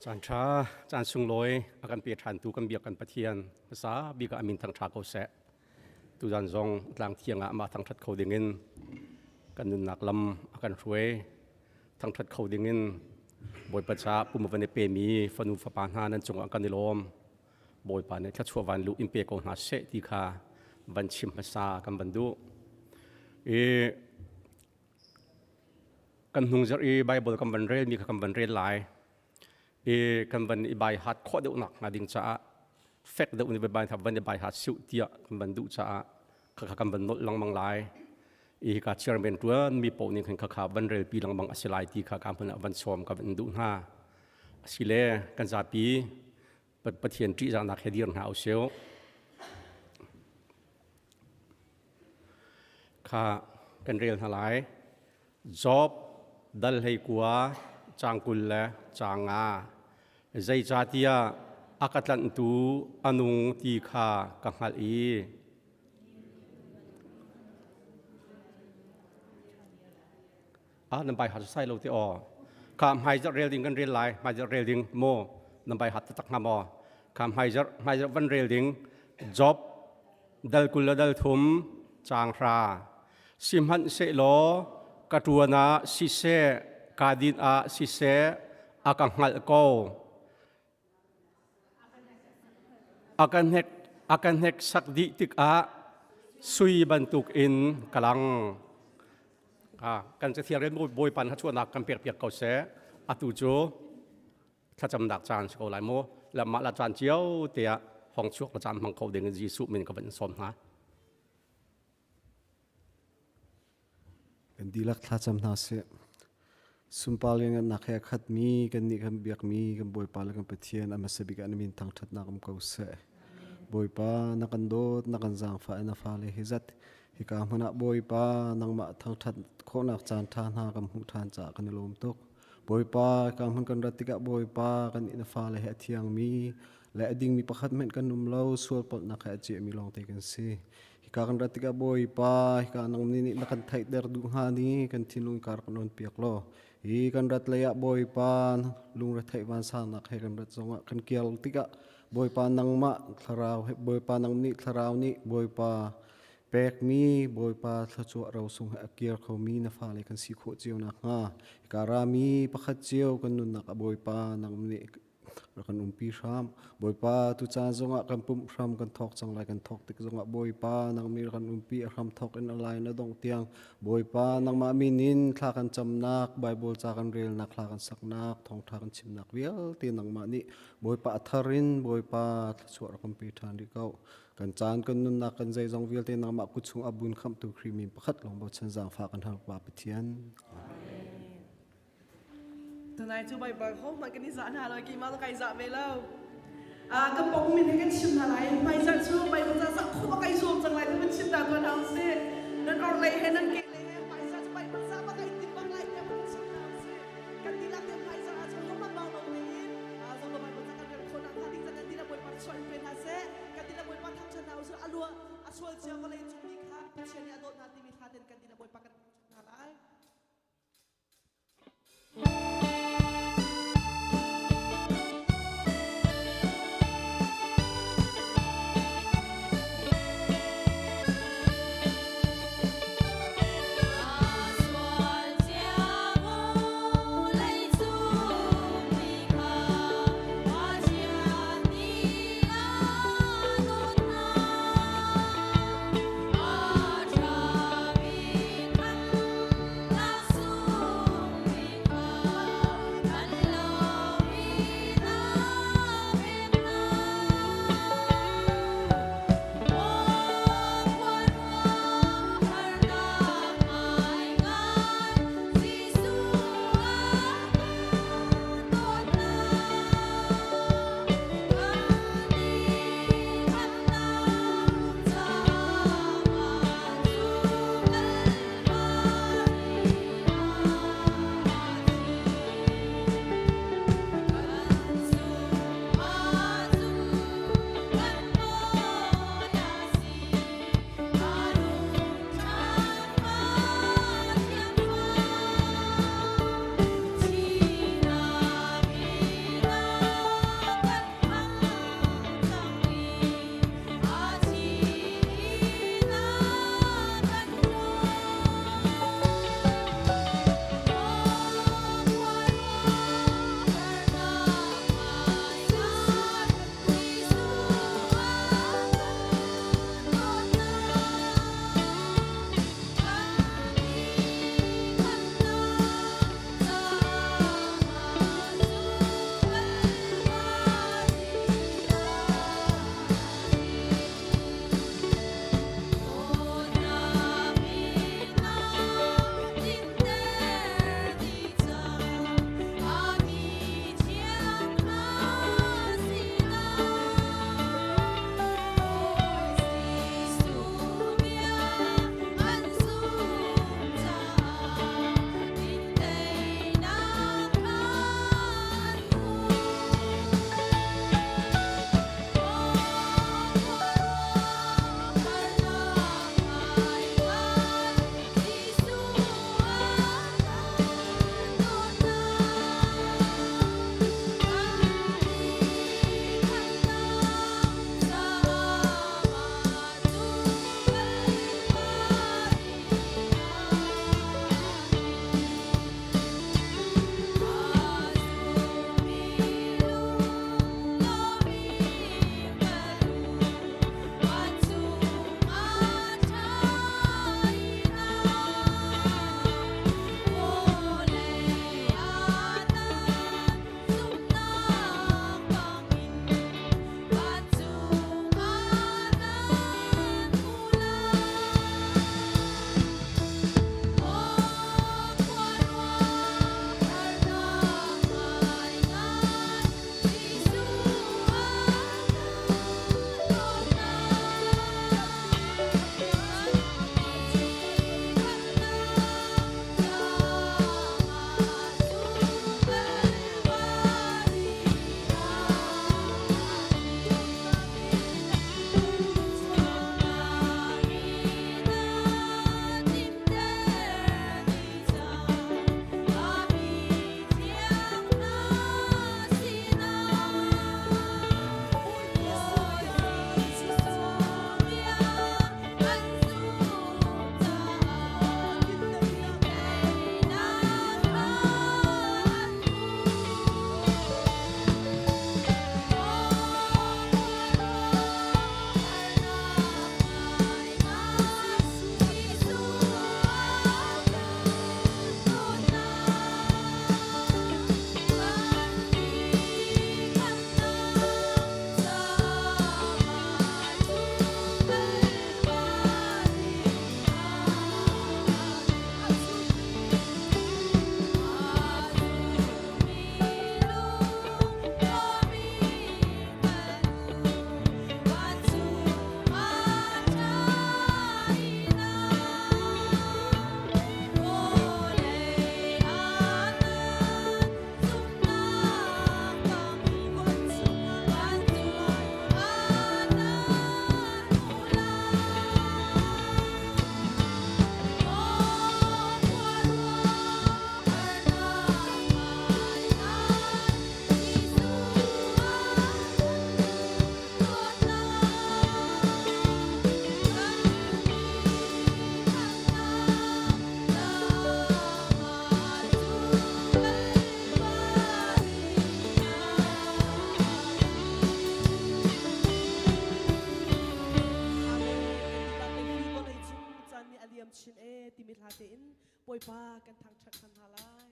Caan ṭha, caan sunglawi a kan pe ṭhantu kan biak kan Pathian hmasa bik ah a min thangṭha ko seh. Tuzan zong tlang thiang ah amah thangṭhat kho dingin kan nunnak lam a kan hruai. Thangṭhat kho dingin Bawipa caah pum a van i pemi fanu fapa hna nan cungah kan i lawm. Bawipa nih thluachuah van luh in pe ko hna seh ti kha van chim hmasa kan van duh. I kan hnung zarh i Bible kan van relmi kha kan van rel lai i kan van i bai hat khawh deuh nak hnga ding caah fek deuh in van van i bai hat siu tiah kan van duh caah khakha kan van nolh lengmang lai i hika chairman tuan mi paoh nih khan khakha van rel pi lengmang a si lai ti kha ka hmun ah van sawm ka van duh hna asile kan zapi Pathian ṭihzahnak he dir hna usih. Kha kan rel hna lai. Job dal hlei kua caang 20 le caang nga. Zeicahtiah a ka tlanhtu a nung ti kha ka hngalh i Ah, nan bai hat sai lo te aw. Kha hmai zarh rel ding kan rel lai, hmai zarh rel ding maw nan bai hat tak hnga maw? Kha hmai zarh hmai zarh van rel ding job dal 20 le dal 3 caang 9. Sihmanhsehlaw ka ṭuan ah siseh, ka din ah siseh, a ka hngalh ko. A ka hnek a ka hneksak dih tikah sui bantukin ka lang. Kan cathiang rian Bawipa nih chuahnak kan pekpiak ko seh. Atu cu thlacamnak caan si ko lai mu. Le mah la caan cio tiah hong chuak la caan hmang kho ding in Jesuh min ka van in sawm hna. Kan dihlak thlacam hna sih. Sunpar lianngannak he a khatmi kannih kan biakmi kan Bawipa le kan Pathian a hmasa bik ah na min thangṭhatnak um ko seh. Bawipa na kan dawt, na kan zaangfah i na fale hi zat hika hmun ah Bawipa nangmah thangṭhat khawhnak caan ṭha hna kan hmuh ṭhan caah kan i lawm tuk. Bawipa hika hmun kan rat tikah Bawipa kan nih na fale he a thiangmi le a dingmi pakhat hmanh kan um lo, sual palhnak he a ciahmi lawngte kan si. Hika kan rat tikah Bawipa, hika nang nih na kan theihter duh hnga ni kan thinlung kar kan on piak law. Hi kan rat lei ah Bawipa lungretheih vansangnak he kan rat zongah kan kial tikah Bawipa nangmah thlarau he Bawipa nang nih thlarau nih Bawipa pekmi Bawipa thluachuah rosung he a kir khomi na fale kan si khawh cio nakhnga hika rami pakhat cio kan nunnak ah Bawipa nang nih rak kan umpi hram. Bawipa tu caan zongah kan pumh hram kan thawk cang lai kan thawk tik zongah Bawipa nang mi rak kan umpi a hram thawk in a lai na dongh tiang Bawipa nangmah min in thla kan camnak Bible ca kan relnak thla kan saknak thawngtha kan chimnak vialte nangmah nih Bawipa a thar in Bawipa thluachuah rak kan pe ṭhan rih ko. Kan caan kan nunnak kan zeizong vialte nangmah kut chung abun khamhtu Khrih min pakhat lawng bochan zaangfah kan hal Pa Pathian. Tunai cu Baibal ho hmanh kan i zah hna lo keimah zong kai zah ve lo. Ka pong min he kan chim hna lai. Hmaizarh cu Baibal ca zah khawh kai zuam cang lai ti van chim ta tuan hna usih. Nan orhlei he nan kehlei he hmaizarh cu Baibal zah bak ai tim bak lai tiah van chim hna usih. Kan dihlak te hmaizarh ah cun hohmanh bau lo tein zong lo Baibal ca kan rel khawh nakhnga ding cang kan dihlak Bawipa sual in pe hna seh. Kan dihlak Bawipa thangṭhat hna usih. A lua a sual cia vawlei cung mi kha Pathian nih a dawt hna timi hla ten kan dihlak Bawipa kan thangṭhat hna lai. timi hla tein Bawipa kan thangṭhat ṭhan hna lai.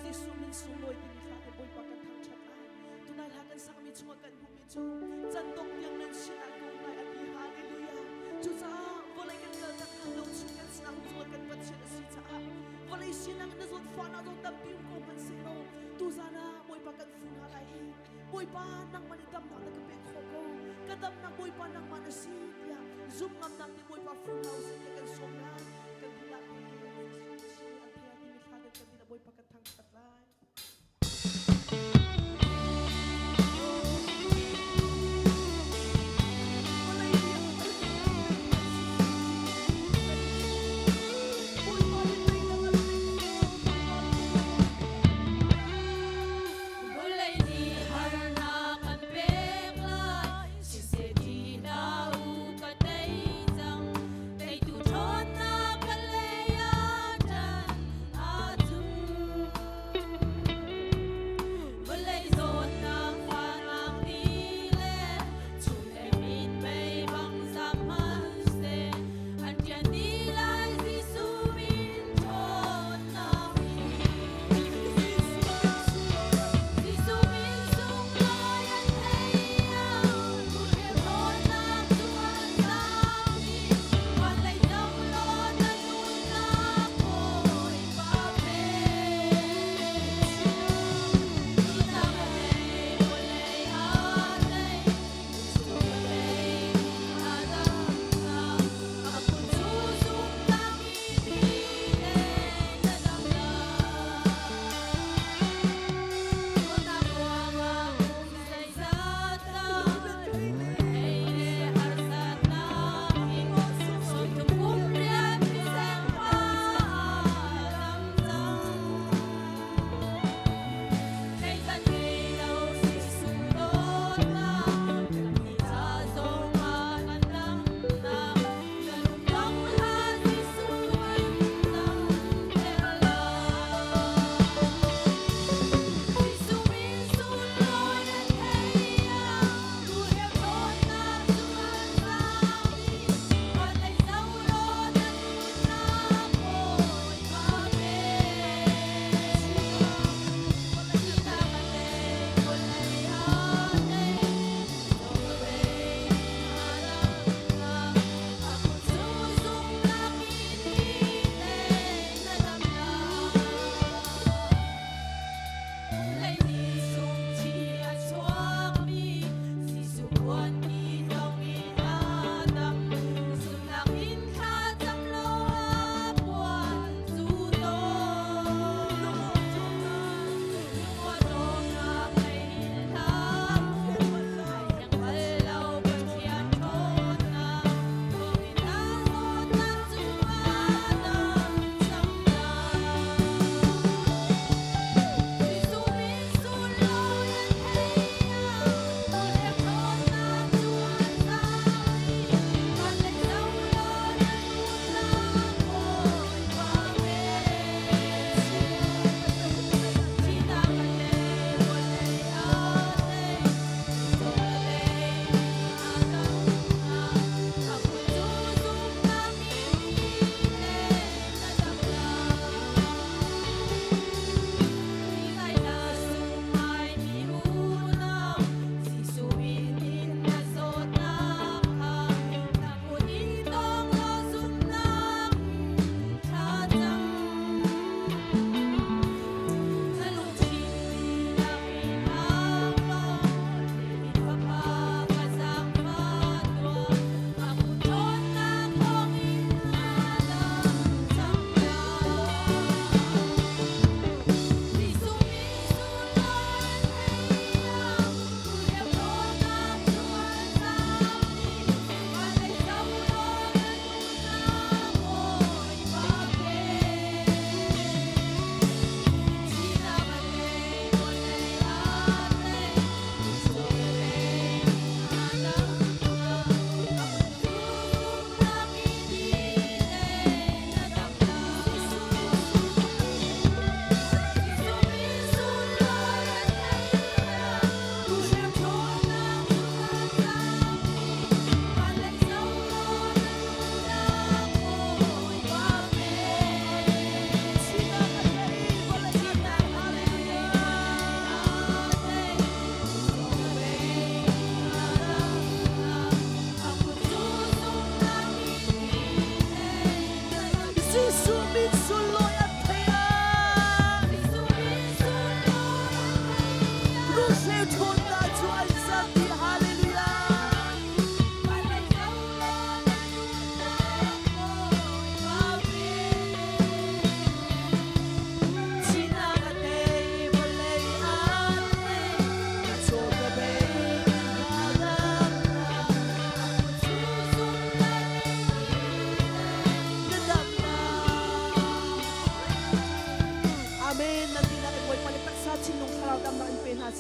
Jesuh min sunglawi timi hla te Bawipa kan thangṭhat lai. Tunai hla kan sakmi chungah kan hmuhmi cu can dong tiang nan sinah ka um lai a ti. Hallelujah. Cucaah vawlei kan kaltak hlan lo chung kan sinah zungzal kan Pathian a si caah vawlei sinak in na zawnfahnak zong tampi um ko hmanhsehlaw tuzan ah Bawipa kan fu hna lai i Bawipa nangmah nih damnak na ka pek khawh ko. Ka damnak Bawipa nangmah na si tiah zumh ngamnak nih Bawipa fu hna usih tiah kan sawm hna. Kan dihlak tein Jesuh nih an thei timi hla kan kan dihlak Bawipa kan thangṭhat lai. Vawlei nih harnak an pek lai, siseh ti hlah u ka tei cang. Teitu ṭhawnnak ka lei ah ṭan ahcun.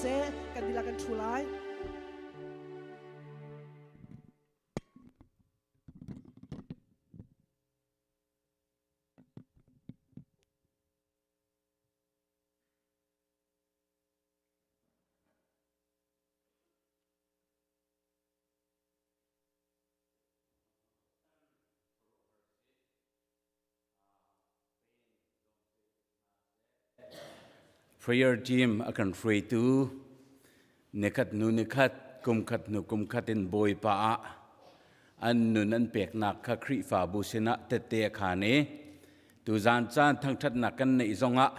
seh. Kan dihlak kan ṭhu lai. Prayer team a kan hruaitu nikhat hnu nikhat kumkhat hnu kumkhat in Bawipa ah an nun an peknak kha Khrihfabu sinah tette a khaan i tuzaan caan thangṭhatnak kan neih zongah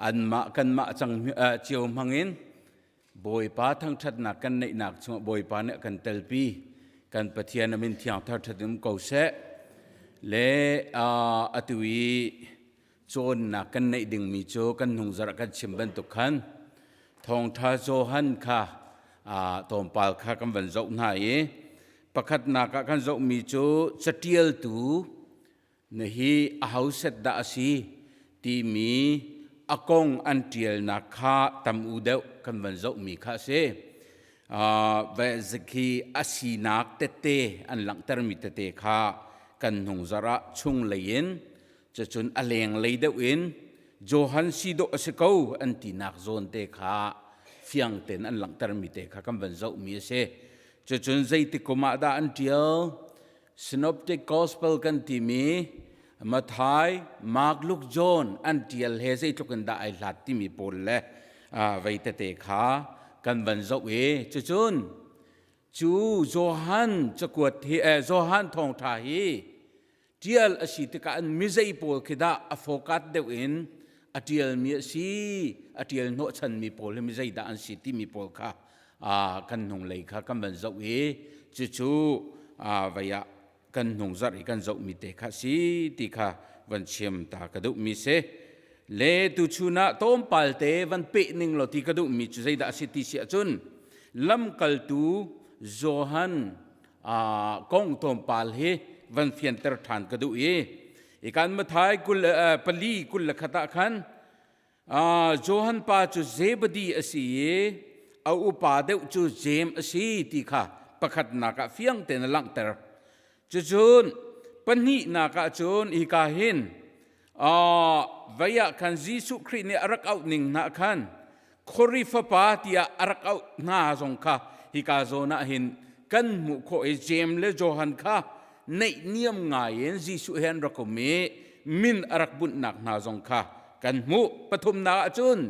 anmah kanmah cang cio hmangin Bawipa thangṭhatnak kan neihnak chungah Bawipa nih a kan telpi. Kan Pathian a min thiang thar ṭhat um ko seh. Le atu i cawnnak kan neih dingmi cu kan hnungzarh kan chim bantuk khan thawngṭha Johan kha tlawmpal kha kan van zoh hna i pakhatnak ah kan zohmi cu caṭialtu Na hi aho set dah a si timi a kong an ṭialnak kha tam u deuh kan van zohmi kha a si. Khi a sinak tette an langhtermi tete kha kan hnungzarh ah chunglei in cucun a lenglei deuh in Johan si dawh a si ko an tinak zawn te kha fiang tein an langhtermi te kha kan van zohmi a si. Cucun zeitik kum ah dah an ṭial? Synoptic Gospel kan timi Matthai, Mark, Luke, John an ṭial he zeitluk in dah ai hlat timi pawl le vei tete kha kan van zoh i cucun cu Johan cakuat hi Johan thawngṭha hi ṭial a si tikah an mizei pawl khi dah a fokat deuh in a ṭialmi a si a ṭial hnawhchanmi pawl hi mizei dah an si timi pawl kha kan hnunglei kha kan van zoh i cucu vei ah kan hnung zarh i kan zohmi te kha si ti kha van chim ta ka duhmi si. Le tuchun ah tlawmpal te van peh ning law ti ka duhmi cu zeidah a si ti si ahcun lamkaltu Johan kong tlawmpal hi van fianter ṭhan ka duh i ikan Mathai kul pali kul le khat ah khan Johan pa cu Zebedi a si i a upa deuh cu Jeim a si ti kha pakhatnak ah fiang tein a langhter. Cucun pahnihnak ah cun hika hin vei ah khan Jesuh Khrih nih a rak auh ning hna khan Khori fapa tiah a rak auh hna zong kha hika zawn ah hin kan hmuh khawh i Jeim le Johan kha naihniam ngai in Jesuh he an rak um i min a rak bunhnak hna zong kha kan hmuh. Pathumnak ah cun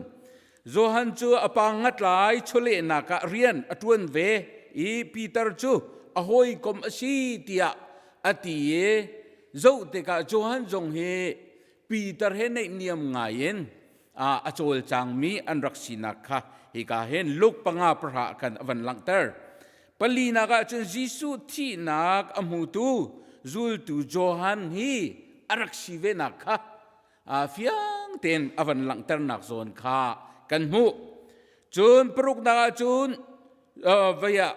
Johan cu a pa ngatlai chawlehnak ah rian a ṭuan ve i Peter cu a hawikom a si tiah a ti i zoh tikah Johan zong hi Peter he naihniam ngai in a cawlcangmi an rak sinak kha hika hin Luke panga pahra khan a van langhter. Palinak ah cun Jesuh thihnak a hmutu zultu Johan hi a rak si venak kha fiang tein a van langhternak zawn kha kan hmuh. Cun paruknak ah cun vei ah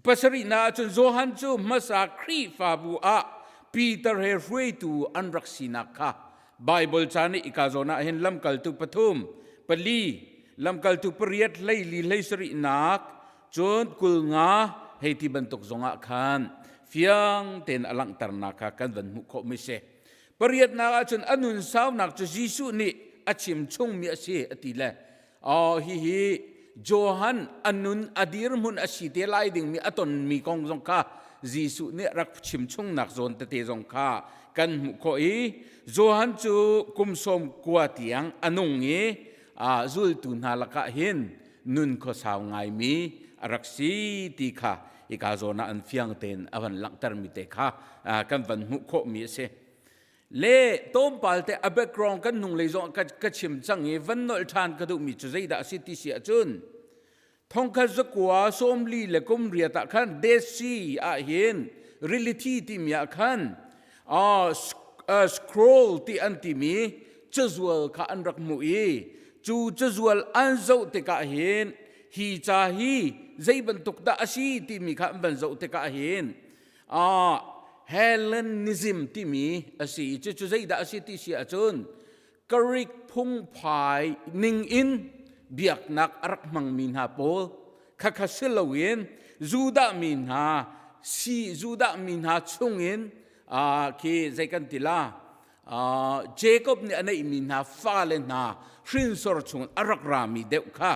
pasarihnak ah cun Johan cu hmasa Khrihfabu ah Peter he hruaitu an rak sinak kha Baibal ca nih ika zawn ah hin lamkaltu pathum, pali, lamkaltu pariat, hleili, hleisarihnak, cun 50 hei ti bantuk zongah khan fiang tein a langhternak kha kan van hmuh khawhmi si. Pariatnak ah cun a nun saunak cu Jesuh nih a chim chungmi a si a ti le hihi Johan a nun a dirhmun a si te lai dingmi a tonmi kong zong kha Jesuh nih rak chim chungnak zawn tete zong kha kan hmuh khawh i Johan cu kum 90 tiang a nung i zultu hna lakah hin nun khuasau ngaimi a rak si ti kha hika zawn ah an fiang tein a van langhtermi te kha kan van hmuh khawhmi a si. Le tlawmpal te a background kan hnung lei zong ka chim cang i van nolh ṭhan ka duhmi cu zeidah a si ti si ahcun thongkhat zakua sawmli le kum riat ah khan Dead Sea ah hin rili thi timi ah khan scroll ti an timi cazual kha an rak hmuh i cu cazual an zoh tikah hin hi ca hi zei bantuk dah a si timi kha an van zoh tikah hin Hellenism timi a si i cucu zeidah a si ti si ahcun Greek phungphai ning in biaknak a rak hmangmi hna pawl khakha si loin Judah mi hna si Judah mi hna chungin khi zei kan ti la Jacob nih a neihmi hna fale hna hrinsor chung a rak rami deuh kha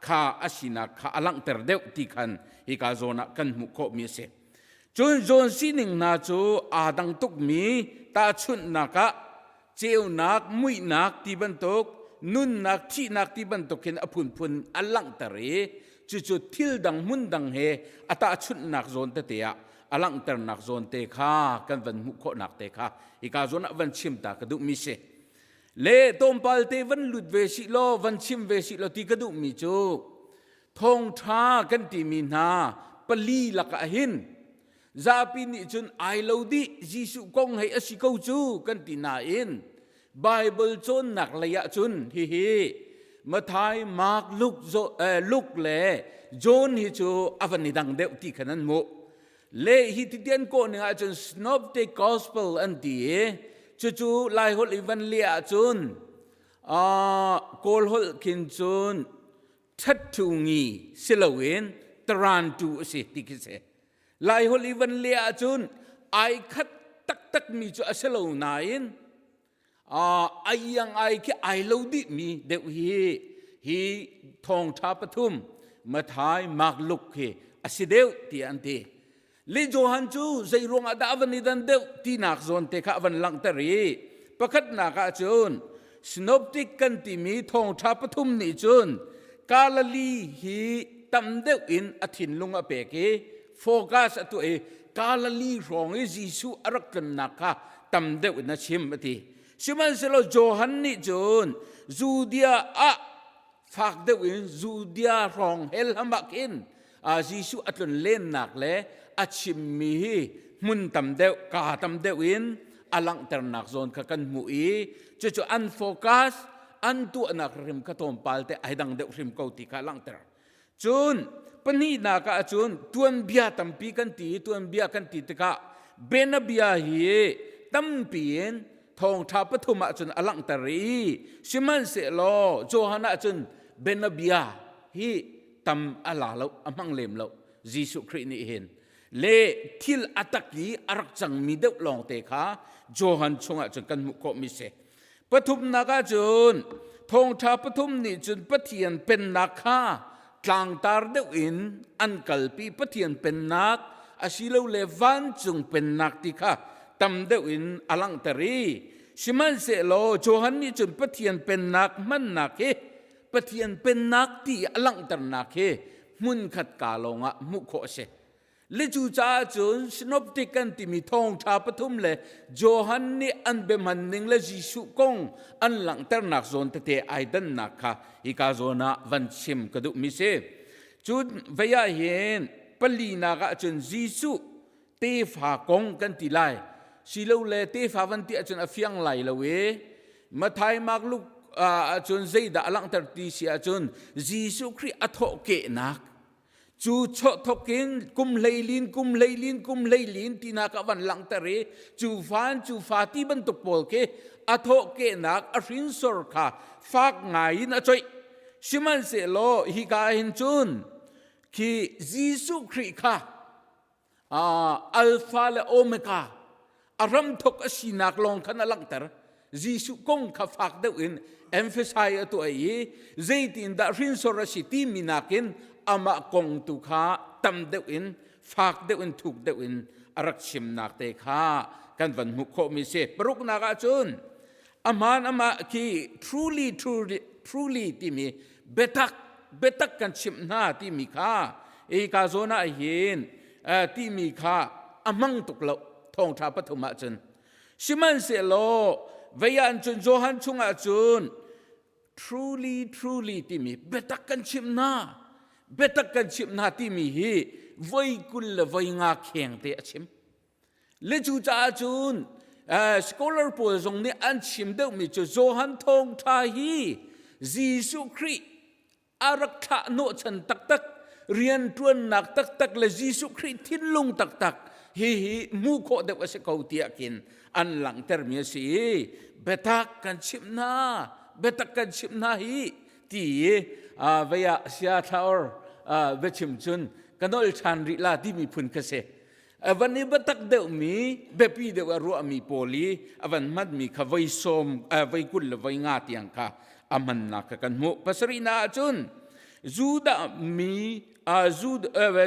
kha a sinak kha a langhter deuh ti khan hika zawn ah kan hmuh khawhmi a si. Cun John sining hna cu aa dang tukmi tahchunhnak ah ceunak, muihnak ti bantuk, nunnak, thihnak ti bantuk hin a phunphun a langhter i cucu thil dang hmun dang he a tahchunhnak zawn tete ah a langhternak zawn te kha kan van hmuh khawhnak te kha hika zawn ah van chim ta ka duhmi si. Le tlawmpal te van lut ve sih law van chim ve sih law ti ka duhmi cu thawngṭha kan timi hna pali lakah hin zapi nih cun ai lo dih Jesuh kong hei a si ko cu kan ti nain Bible cawnnak lei ah cun hihi Mathai, Mark, Luke, Luke le John hi cu a van i dang deuh ti khan an hmuh. Le hi ti an kawh ning ahcun Synoptic Gospel an ti i cucu Laiholh i van leh ahcun Kawl holh khin cun ṭhatṭhu-ngi si loin tarantu a si ti khi si. Laiholh i van leh ahcun ai khat taktakmi cu a si lo nain ai iang ai khi ai lo dihmi deuh hi hi thawngṭha pathum Mathai, Mark, Luke hi a si deuh tiah an ti. Le Johan cu zei ruangah dah a van i dan deuh tinak zawn te kha a van langhter i pakhatnak ah cun Synoptic kan timi thawngṭha pathum nih cun Galilee hi tam deuh in a thinlung a pek i focus a tuah i Galilee hrawng i Jesuh a rak tlunnak kha tam deuh in a chim a ti. Sihmanhsehlaw Johan nih cun Judea ah fak deuh in Judea hrawng hell hamak in Jesuh a tlun lennak le a chimmi hi hmun tam deuh ka tam deuh in a langhternak zawn kha kan hmuh i cucu an focus an tuahnak hrim kha tlawmpal te ai dang deuh hrim ko ti kha langhter. Cun pahnihnak ah cun tuanbia tampi kan ti i tuanbia kan ti tikah bianabia hi tampi in thawngṭha pathum ah cun a langhter i sihmanhsehlaw Johan ah cun bianabia hi tam a la lo a hmang lem lo Jesuh Khrih nih hin le thil a tak i a rak cangmi deuh lawngte kha Johan chungah cun kan hmuh khawhmi si. Pathumnak ah cun thawngṭha pathum nih cun Pathian pennak kha tlangtar deuh in an kalpi Pathian pennak asilole vancung pennak ti kha tam deuh in a langhter i sihmanhsehlaw Johan nih cun Pathian pennak hmannak hi Pathian pennak ti a langhternak hi hmunkhat ka lawngah hmuh khawh a si. Le cucaah cun Synoptic kan timi thawngṭha pathum le Johan nih an biahman ning le Jesuh kong an langhternak zawn tete ai dannak kha hika zawn ah van chim ka duhmi si. Cun vei ah hin palinak ah cun Jesuh tefa kong kan ti lai. Silole tefa van ti ahcun a fiang lai lo i Mathai, Mark, Luke ahcun zeidah a langhter ti si ahcun Jesuh Khrih a thawhkehnak Cu thawk in kum hleilin kum hleilin kum hleilin tinak a van langhter i cu fa cu fa ti bantuk pawl khi a thawhkehnak a hrinsor kha fak ngai in a coih. Sihmanhsehlaw hika hin cun khi Jesuh Khrih kha Alpha le Omega a hramthok a sinak lawng khan a langhter. Jesuh kong kha fak deuh in emphasize a tuah i zeitindah hrinsor a si timi nakin amah kong tu kha tam deuh in fak deuh in thuk deuh in a rak chimnak te kha kan van hmuh khawhmi si. Paruknak ah cun ahmaan amah khi truly truly truly timi biatak biatak kan chimh hna timi kha hika zawn ah hin timi kha a hmang tuk lo thawngṭha pathum ah cun sihmanhsehlaw vei ah cun Johan chungah cun truly truly timi biatak kan chimh hna biatak kan chimh hna timi hi voi 20 le voi nga kheng te a chim Le cucaah cun scholar pawl zong nih an chim deuhmi cu Johan thawngṭha hi Jesuh Khrih a rak thlah hnawhchan taktak rianṭuannak taktak le Jesuh Khrih thinlung taktak hi hi hmuh khawh deuh a si ko tiah khin an langhtermi a si i biatak kan chimh hna biatak kan chimh hna hi ti i. Vei ah sia thlaor biachim cun ka nol ṭhan rih la timi phun kha si. A van i biatak deuhmi, biapi deuh a ruahmi pawl i a van hmanmi kha voi sawm, voi 20 le voi nga tiang kha a hmannak kha kan hmuh. Pasarihnak ahcun Judah mi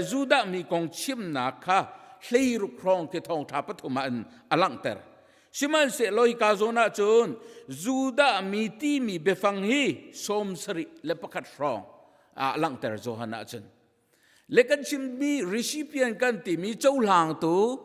Judah mi kong chimnak kha 16 hrawng khi thawngṭha pathum ah in a langhter. Sihmanhsehlaw hika zawn ah cun Judah mi timi biafang hi 71 hrawng ah langhter Johan ah cun. Le kan chimmi recipient kan timi cohlangtu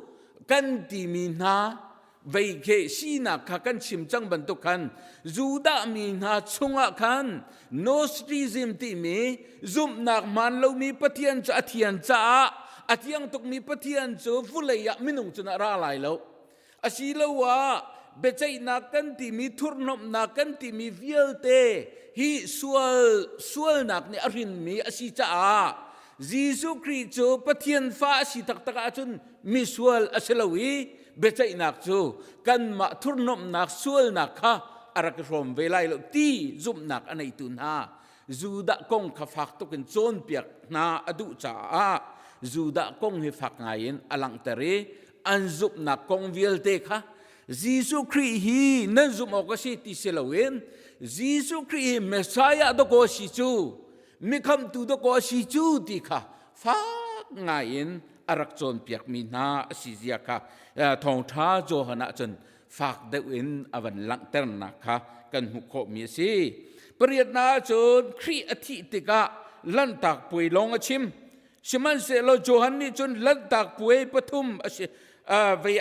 kan timi hna vei khi sinak kha kan chim cang bantuk khan Judah mi hna chungah khan Gnosticism timi zumhnak hmaan lomi Pathian cu a thian caah a thiang tukmi Pathian cu vulei ah minung cun a ra lai lo. Asiloah biaceihnak kan timi thurhnomhnak kan timi vialte hi sual sualnak nih a hrinmi a si caah Jesuh Khrih cu Pathian fa a si taktak ahcun misual a si lo i biaceihnak cu kanmah thurhnomhnak sualnak kha a rak i hrawm ve lai lo ti zumhnak a neitu hna Judah kong kha fak tuk in cawnpiak hna a duh caah Judah kong hi fak ngai in a langhter i an zumhnak kong vialte kha Jesuh Khrih hi nan zumh awk a si ti si loin Jesuh Khrih hi Messiah dawkaw a si cu mikhamtu dawkaw a si cu ti kha fak ngai in a rak cawnpiakmi hna a si zia kha thawngṭha Johan ah cun fak deuh in a van langhternak kha kan hmuh khawhmi a si. Pariatnak ah cun Khrih a thih tikah Lanhtak Puai lawng a chim. Sihmanhsehlaw Johan nih cun Lanhtak Puai pathum a si vei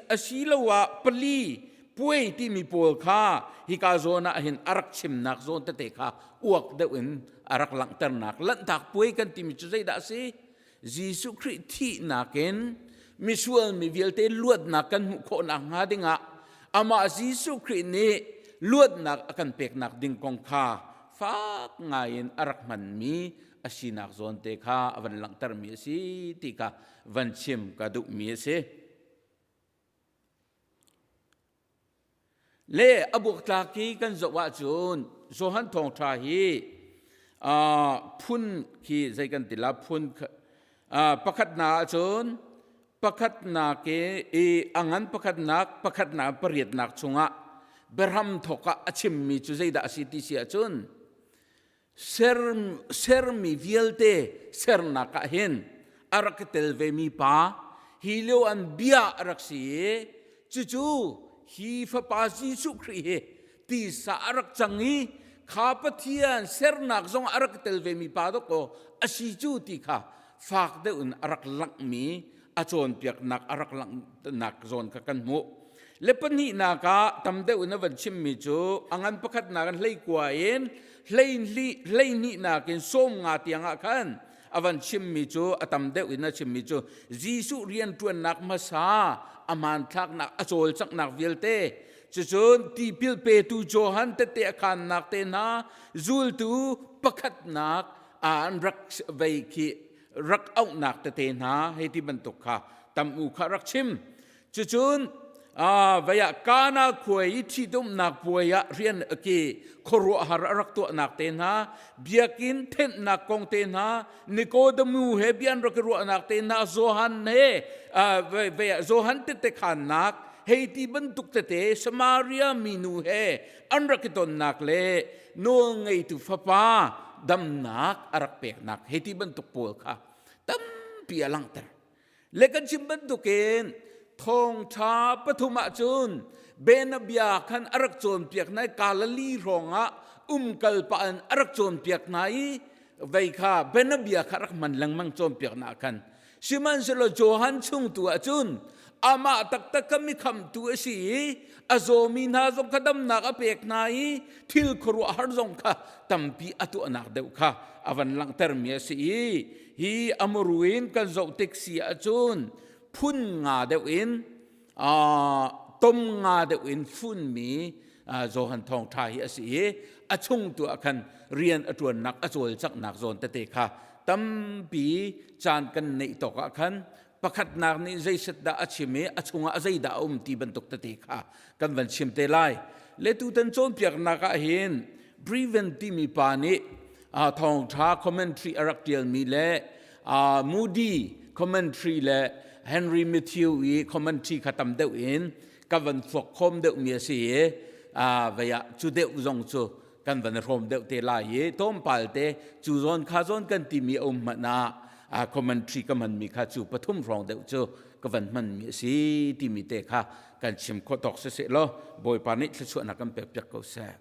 asiloah pali puai timi pawl kha hika zawn ah hin a rak chimnak zawn tete kha uak deuh in a rak langhternak Lanhtak Puai kan timi cu zeidah a si? Jesuh Khrih thihnak in misual mi vialte luatnak kan hmuh khawhnak hnga dingah amah Jesuh Khrih nih luatnak a kan peknak ding kong kha fak ngaiin a rak hmanmi a sinak zawn te kha a van langhtermi a si ti kha van chim ka duhmi a si. Le a buaktlak hi kan zoh ahcun Johan Thawngṭha hi phun khi zei kan ti la phun pakhatnak ahcun pakhatnak i a ngan pakhatnak pakhatnak pariatnak chungah biahram thawk ah a chimmi cu zeidah a si ti si ahcun ser, sermi vialte sernak ah hin a rak i tel vemi pa hi lio an bia a rak si i cucu hi fapa Jesuh Khrih hi tisa a rak cang i kha Pathian sernak zong a rak tel vemi pa dawkaw a si cu ti kha fak deuh in a rak langhmi a cawnpiaknak a rak langhnak zawn kha kan hmuh. Le pahnihnak ah tam deuh in a van chimmi cu a ngan pakhatnak in 19 in 22nak in 50 tiang ah khan a van chimmi cu a tam deuh in a chimmi cu Jesuh rianṭuannak hmasa a hmanthlaknak a cawlcanghnak vialte cucun tipil petu Johan tette a khannak te hna zultu pakhatnak an rak vei khi rak auhnak tete hna hei ti bantuk kha tam u kha rak chim cucun vei ah Kana khuai i ṭhitumnak puai ah rian ki khuaruahhar a rak tuahnak te hna biakinn thenhnak kong te hna Nikodemu he bia an rak i ruahnak te hna Johan he vei ah Johan tette khannak hei ti bantuk tete Samaria minu he an rak i tonnak le nawlngeitu fapa damnak a rak peknak hei ti bantuk pawl kha tampi a langhter. Le kan chim bantukin thawngṭha pathum ahcun bianabia khan a rak cawnpiak hna i Galilee hrawngah umkal pah in a rak cawnpiak hna i vei kha bianabia kha rak hman lengmang cawnpiaknak khan Sihmanhsehlaw Johan chung tu ahcun amah taktak kha mikhamtu a si i a zawmi hna zong kha damnak a pek hna i thil khuaruahhar zong kha tampi a tuahnak deuh kha a van langhtermi a si i hi a muru in kan zoh tik si ahcun phun nga deuh in tom nga deuh in funmi Johan thawngṭha hi a si i a chung tu ah khan rian a ṭuannak a cawlcanghnak zawn tete kha tampi caan kan neih tawk ah khan pakhatnak nih zeiset dah a chim i a chungah a zeidah a um ti bantuk tete kha kan van chim te lai. Le tutan cawnpiaknak ah hin Breven timi pa nih Thawngṭha commentary a rak ṭialmi le Moody commentary le Henry Matthew i commentary kha tam deuh in ka van fuak khawm deuhmi a si i vei ah cu deuh zong cu kan van hrawm deuh te lai i tlawmpal te cu zawn kha zawn kan timi a um hmanh ah commentary ka hmanmi kha cu pathum hrawng deuh cu ka van hmanmi a si timi te kha kan chim khawh tawk siseh law Bawipa nih thluachuahnak kan pek piak ko seh.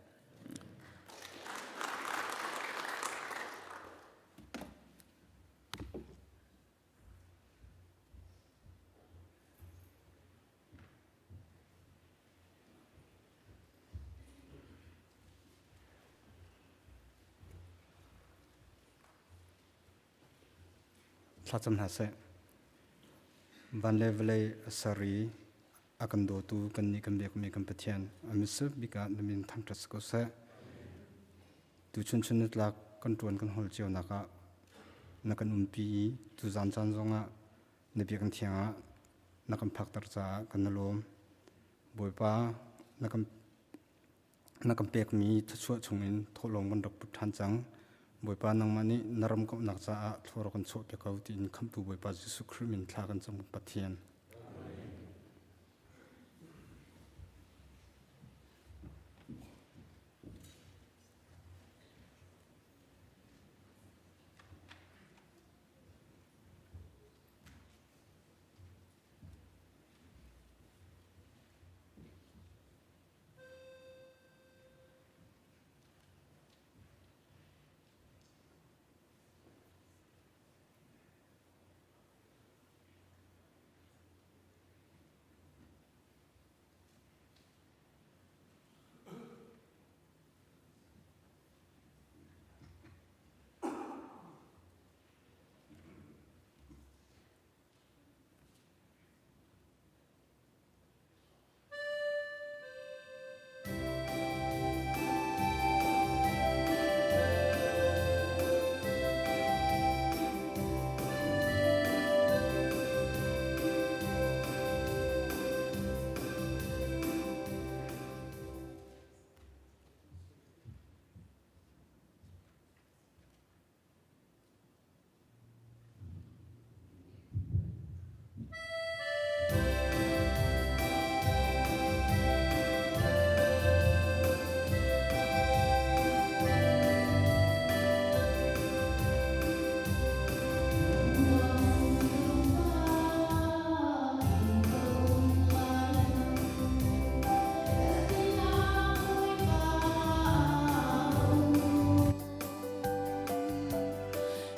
Thlacam hna seh. Van le vawlei a ser i a kan dawtu kannih kan biakmi kan Pathian a mitsur bik ah na min thangṭhat si ko seh. Tuchun chun nitlak kan ṭuan kan hawl cionak ah na kan umpi i tuzaan caan zongah na biakinn thiang ah na kan phakter caah kan i lawm. Bawipa, na kan na kan pekmi thluachuah chungin thawhlawm kan rak put ṭhan cang. Bawipa nangmah nih na ram kauhnak caah thlua rak kan chuahpiak ko tiin Khamhtu Bawipa Jesuh Khrih min thla kan cam Pathian.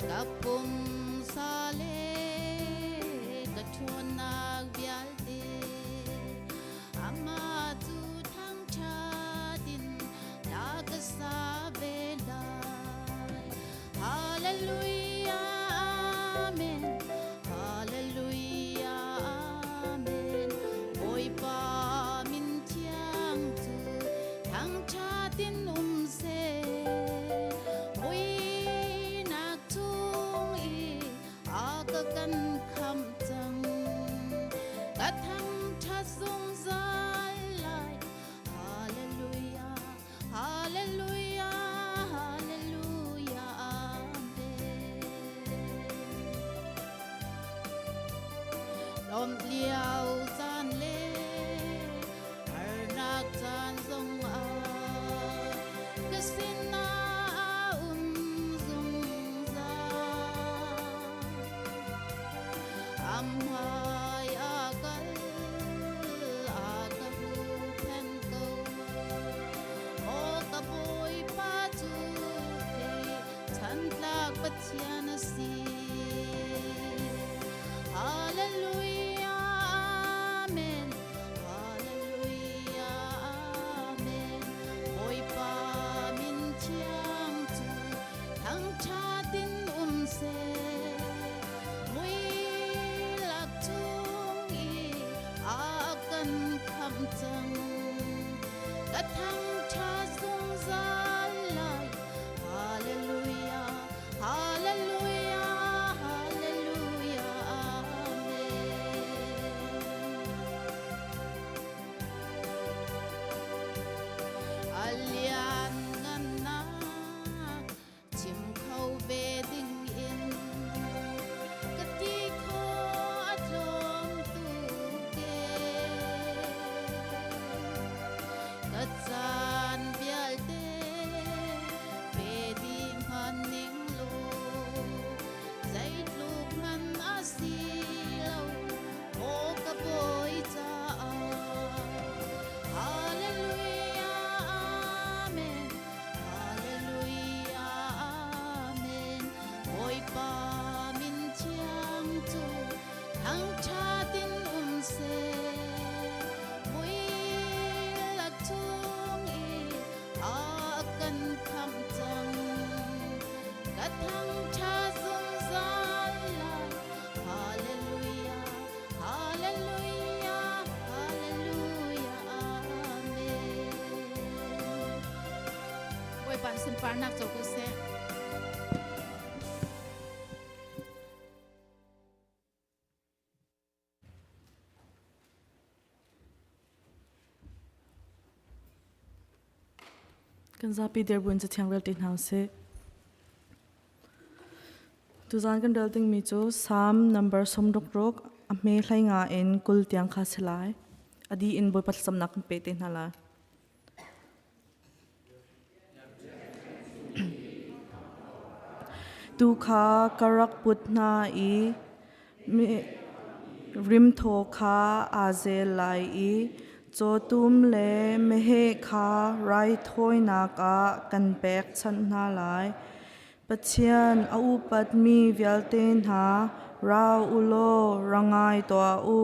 Ka pumsa le ka ṭhawnnak vialte amah cu thangṭhat in hla ka sa ve lai. Hallelujah, Amen. Hallelujah, Amen. Bawipa min thiang cu thangṭhat in um seh. Muinak chung i a ka kan khamh cang. Ka thangṭhat zungzal lai. Hallelujah, Hallelujah, Hallelujah, Amen. Lawmh lio caan le harnak caan zong ah ka sinah a um zungzal. Amhai a kal a ka huhphenh ko. Aw ka Bawipa cu Chantlak Pathian a si. Hallelujah, Amen. Hallelujah, Amen. Bawipa min thiang cu thangṭhat in um seh. Muilak chung i a kan khamh cang. Ka thangṭhat zungzal lai. Hallelujah, Hallelujah. Sunparnak co ko seh. Kan zapi dirbuin cathiang rel ti hna usih. Tuzan kan rel dingmi cu Psalm number 66 a hme hlei nga in 20 tiang kha si lai. A di in Bawipa thlacamnak kan pe te hna lai. Tu kha ka rak put hna i rimthaw kha aa zel lai i cawtum le meheh kha raithawinak ah kan pekchanh hna lai. Pathian a upatmi vialte hna, ra u law ra ngai tuah u.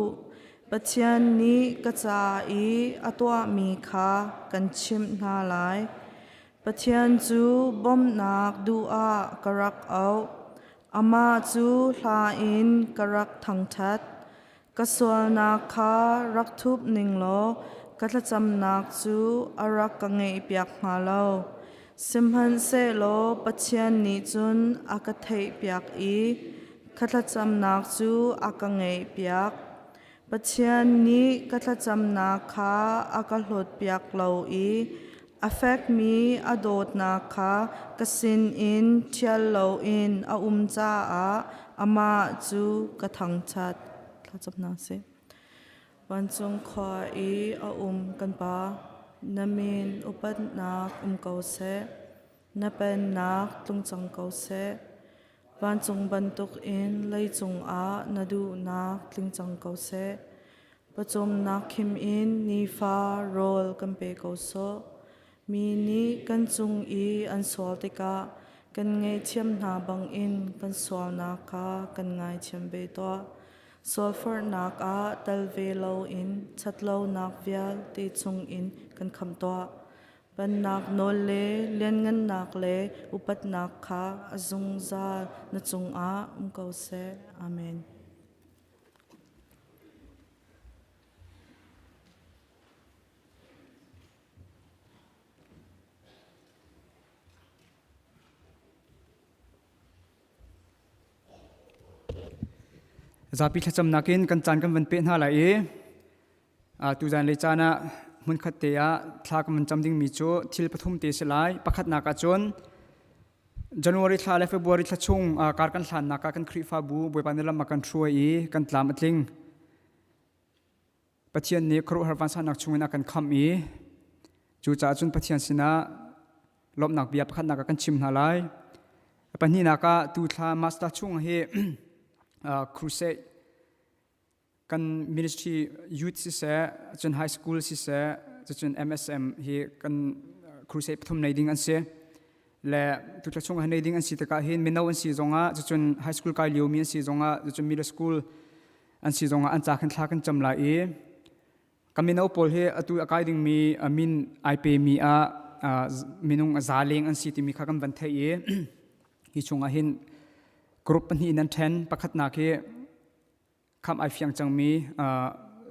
Pathian nih ka ca i a tuahmi kha kan chimh hna lai. Pathian cu bawmhnak duh ah ka rak auh. Amah cu hla in ka rak thangṭhat. Ka sualnak kha rak thup ning law ka thlacamnak cu a rak ka ngaihpiak hnga lo. Sihmanhsehlaw Pathian nih cun a ka theihpiak i ka thlacamnak cu a ka ngaihpiak. Pathian nih ka thlacamnak kha a ka hlawtpiak lo i a fekmi a dawtnak kha ka sinin ṭhial loin a um caah amah cu ka thangṭhat. Thlacam hna sih. Vancung khua i a um kan Pa, na min upatnak um ko seh. Na pennak tlung cang ko seh. Vancung bantukin leicung ah na duhnak tling cang ko seh. Pawcawmnak khim in nifa rawl kan pe ko sawh. Mi nih kan cung i an sual tikah kan ngaihthiam hna bangin kan sualnak kha kan ngaithiam ve tuah. Sualforhnak ah tel ve loin ṭhatlonak vialte chungin kan khamh tuah. Pennak nawl le lianngannak le upatnak kha a zungzal na cungah um ko seh. Amen. Zapi thlacamnak in kan caan kan van peh hna lai i Tuzan lei caan ah hmunkhat te ah thla kan van cam dingmi cu thil pathum te si lai. Pakhatnak ah cun January thla le February thla chung kar kan hlannak ah kan Khrihfabu Bawipa nih lam a kan hruai i kan tlam a tling. Pathian nih khuaruahhar vansannak chungin a kan khamh i cucaah cun Pathian sinah lawmhnak bia pakhatnak ah kan chim hna lai. Pahnihnak ah tu thla March thla chung hi crusade kan ministry youth siseh cun high school siseh cun MSM hi kan crusade pathum nei ding an si le tutla chung ah nei ding an si tikah hin mino an si zongah cun high school kai lio mi an si zongah cun middle school an si zongah an ca khan thla kan cam lai i Ka mino pawl hi atu a kai dingmi min ai pemi ah minung za leng an si timi kha kan van theih i hi chungah hin group pahnih in an ṭhen. Pakhatnak hi khamh ai fiang cangmi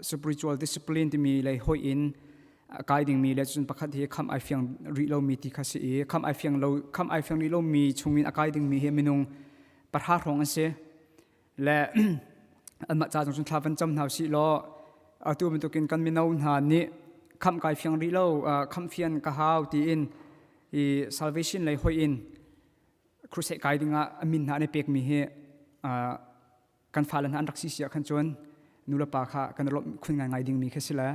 spiritual discipline timi lei hoih in a kai dingmi le cun pakhat hi khamh ai fiang rih lomi ti kha si i khamh ai fiang lo khamh ai fiang rih lomi chungin a kai dingmi hi minung pahra hrawng an si. Le anmah ca zong cun thla van cam hna usih law atu bantukin kan mino hna nih khamh kai fiang rih lo khamh fian ka hau tiin i salvation lei hoih in crusade kai dingah a min hna an i pekmi hi kan fale hna an rak si si ah khan cun nu le pa kha kan lawmh khun ngaingai dingmi khi si le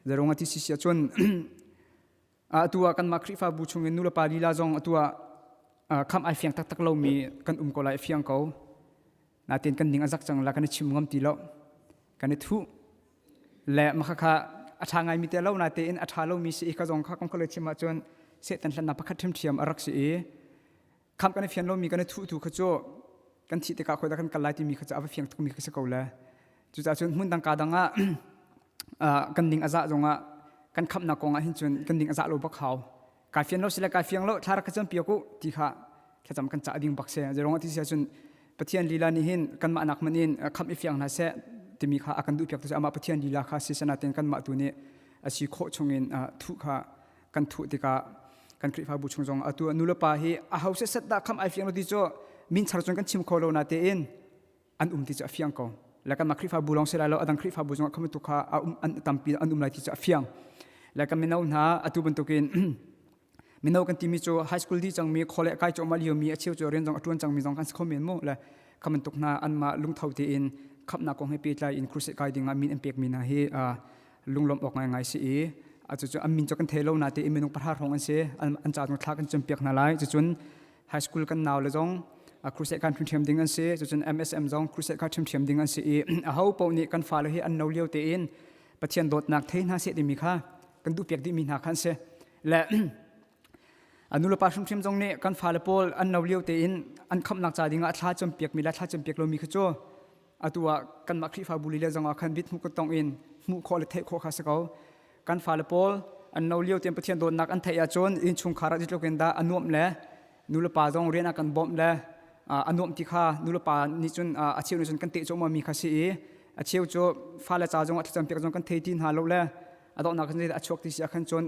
zeirung a ti si si ah cun Atu ah kanmah Khrihfabu chungin nulepa lila zong atu ah khamh ai fiang taktak lomi kan um ko lai fiang ko. Natin kan ning a zak cang la kan i chim ngam ti lo. Kan i thuh. Le maka kha a ṭha ngaimi te lo natein a ṭha lomi si i ka zong kha kong kha chim ahcun Satan hlannak pakhat ṭhiamṭhiam a rak si i khamh kan i fian lomi kan i thuh tu kha cu kan thih tikah khoi dah kan kal lai timi kha cu a va fiang tukmi kha si ko le cucaah cun hmun dang ka dang ah kan ning a zah zongah kan khamhnak kong ah hin cun kan ning a zah lo bak hau kai fian lo sile kai fiang lo thla rak ka cam piak u ti kha thlacam kan cah ding bak si zeirong ti sia cun Pathian lila nih hin kanmah nak man in khamh i fiang hna seh timi kha a kan duh piak tu amah Pathian lila kha si sanaten kanmah tu nih a si khawh chungin thuh kha kan thuh tikah. Kan Khrihfabu chung zong atu nulepa hi a ho set dah kham ai fiang lo ti cu min char cun kan chim kho lo na tein an um ti cu a fiang ko. Le kanmah Khrihfabu lawng si lai lo, adang Khrihfabu zong ah kham tu kha a um an tampi an um lai ti cu a fiang. Le kan mino hna atu bantukin mino kan timi cu high school dih cangmi khole kai cawhmah liomi a cheu cu rian zong a ṭuan cangmi zong kan si kho men mu le kha bantuk hna anmah lungtho tein khamhnak kong he pehtlai in crusade kai ding ah min an pekmi hna hi lunglawmh awk ngaingai si i cucu an min cu kan thei lo na tein minung pahra hrawng an si an ca zong thla kan campiak hna lai. Cucun high school kan nau le zong crusade kan ṭhiam ding an si, cucun MSM zong crusade kha ṭhiamṭhiam ding an si i aho paoh nih kan fale hi an no lio tein Pathian dawtnak thei hna seh timi kha kan duhpiak dihmi hna kha an si. Le a nulepa hrimhrim zong nih kan fale pawl an no lio tein an khamhnak ca dingah thla campiakmi le thla campiak lomi kha cu atu ah kanmah Khrihfabu lila zong ah khan bit hmuh tong in hmuh khawh le theih khawh kha si ko. Kan fale pawl an no lio tein Pathian dawtnak an theih ahcun innchungkhar ah zeitluk in dah a nuamh le nulepa zong rian ah kan bawmh le a nuamh ti kha nulepa nih cun a cheu nih cun kan teh cawhmah mi kha si i a cheu cu fale ca zong ah thlacam piak zong kan thei ti hna lo le a donghnak kan zeidah a chuak ti si ah khan cun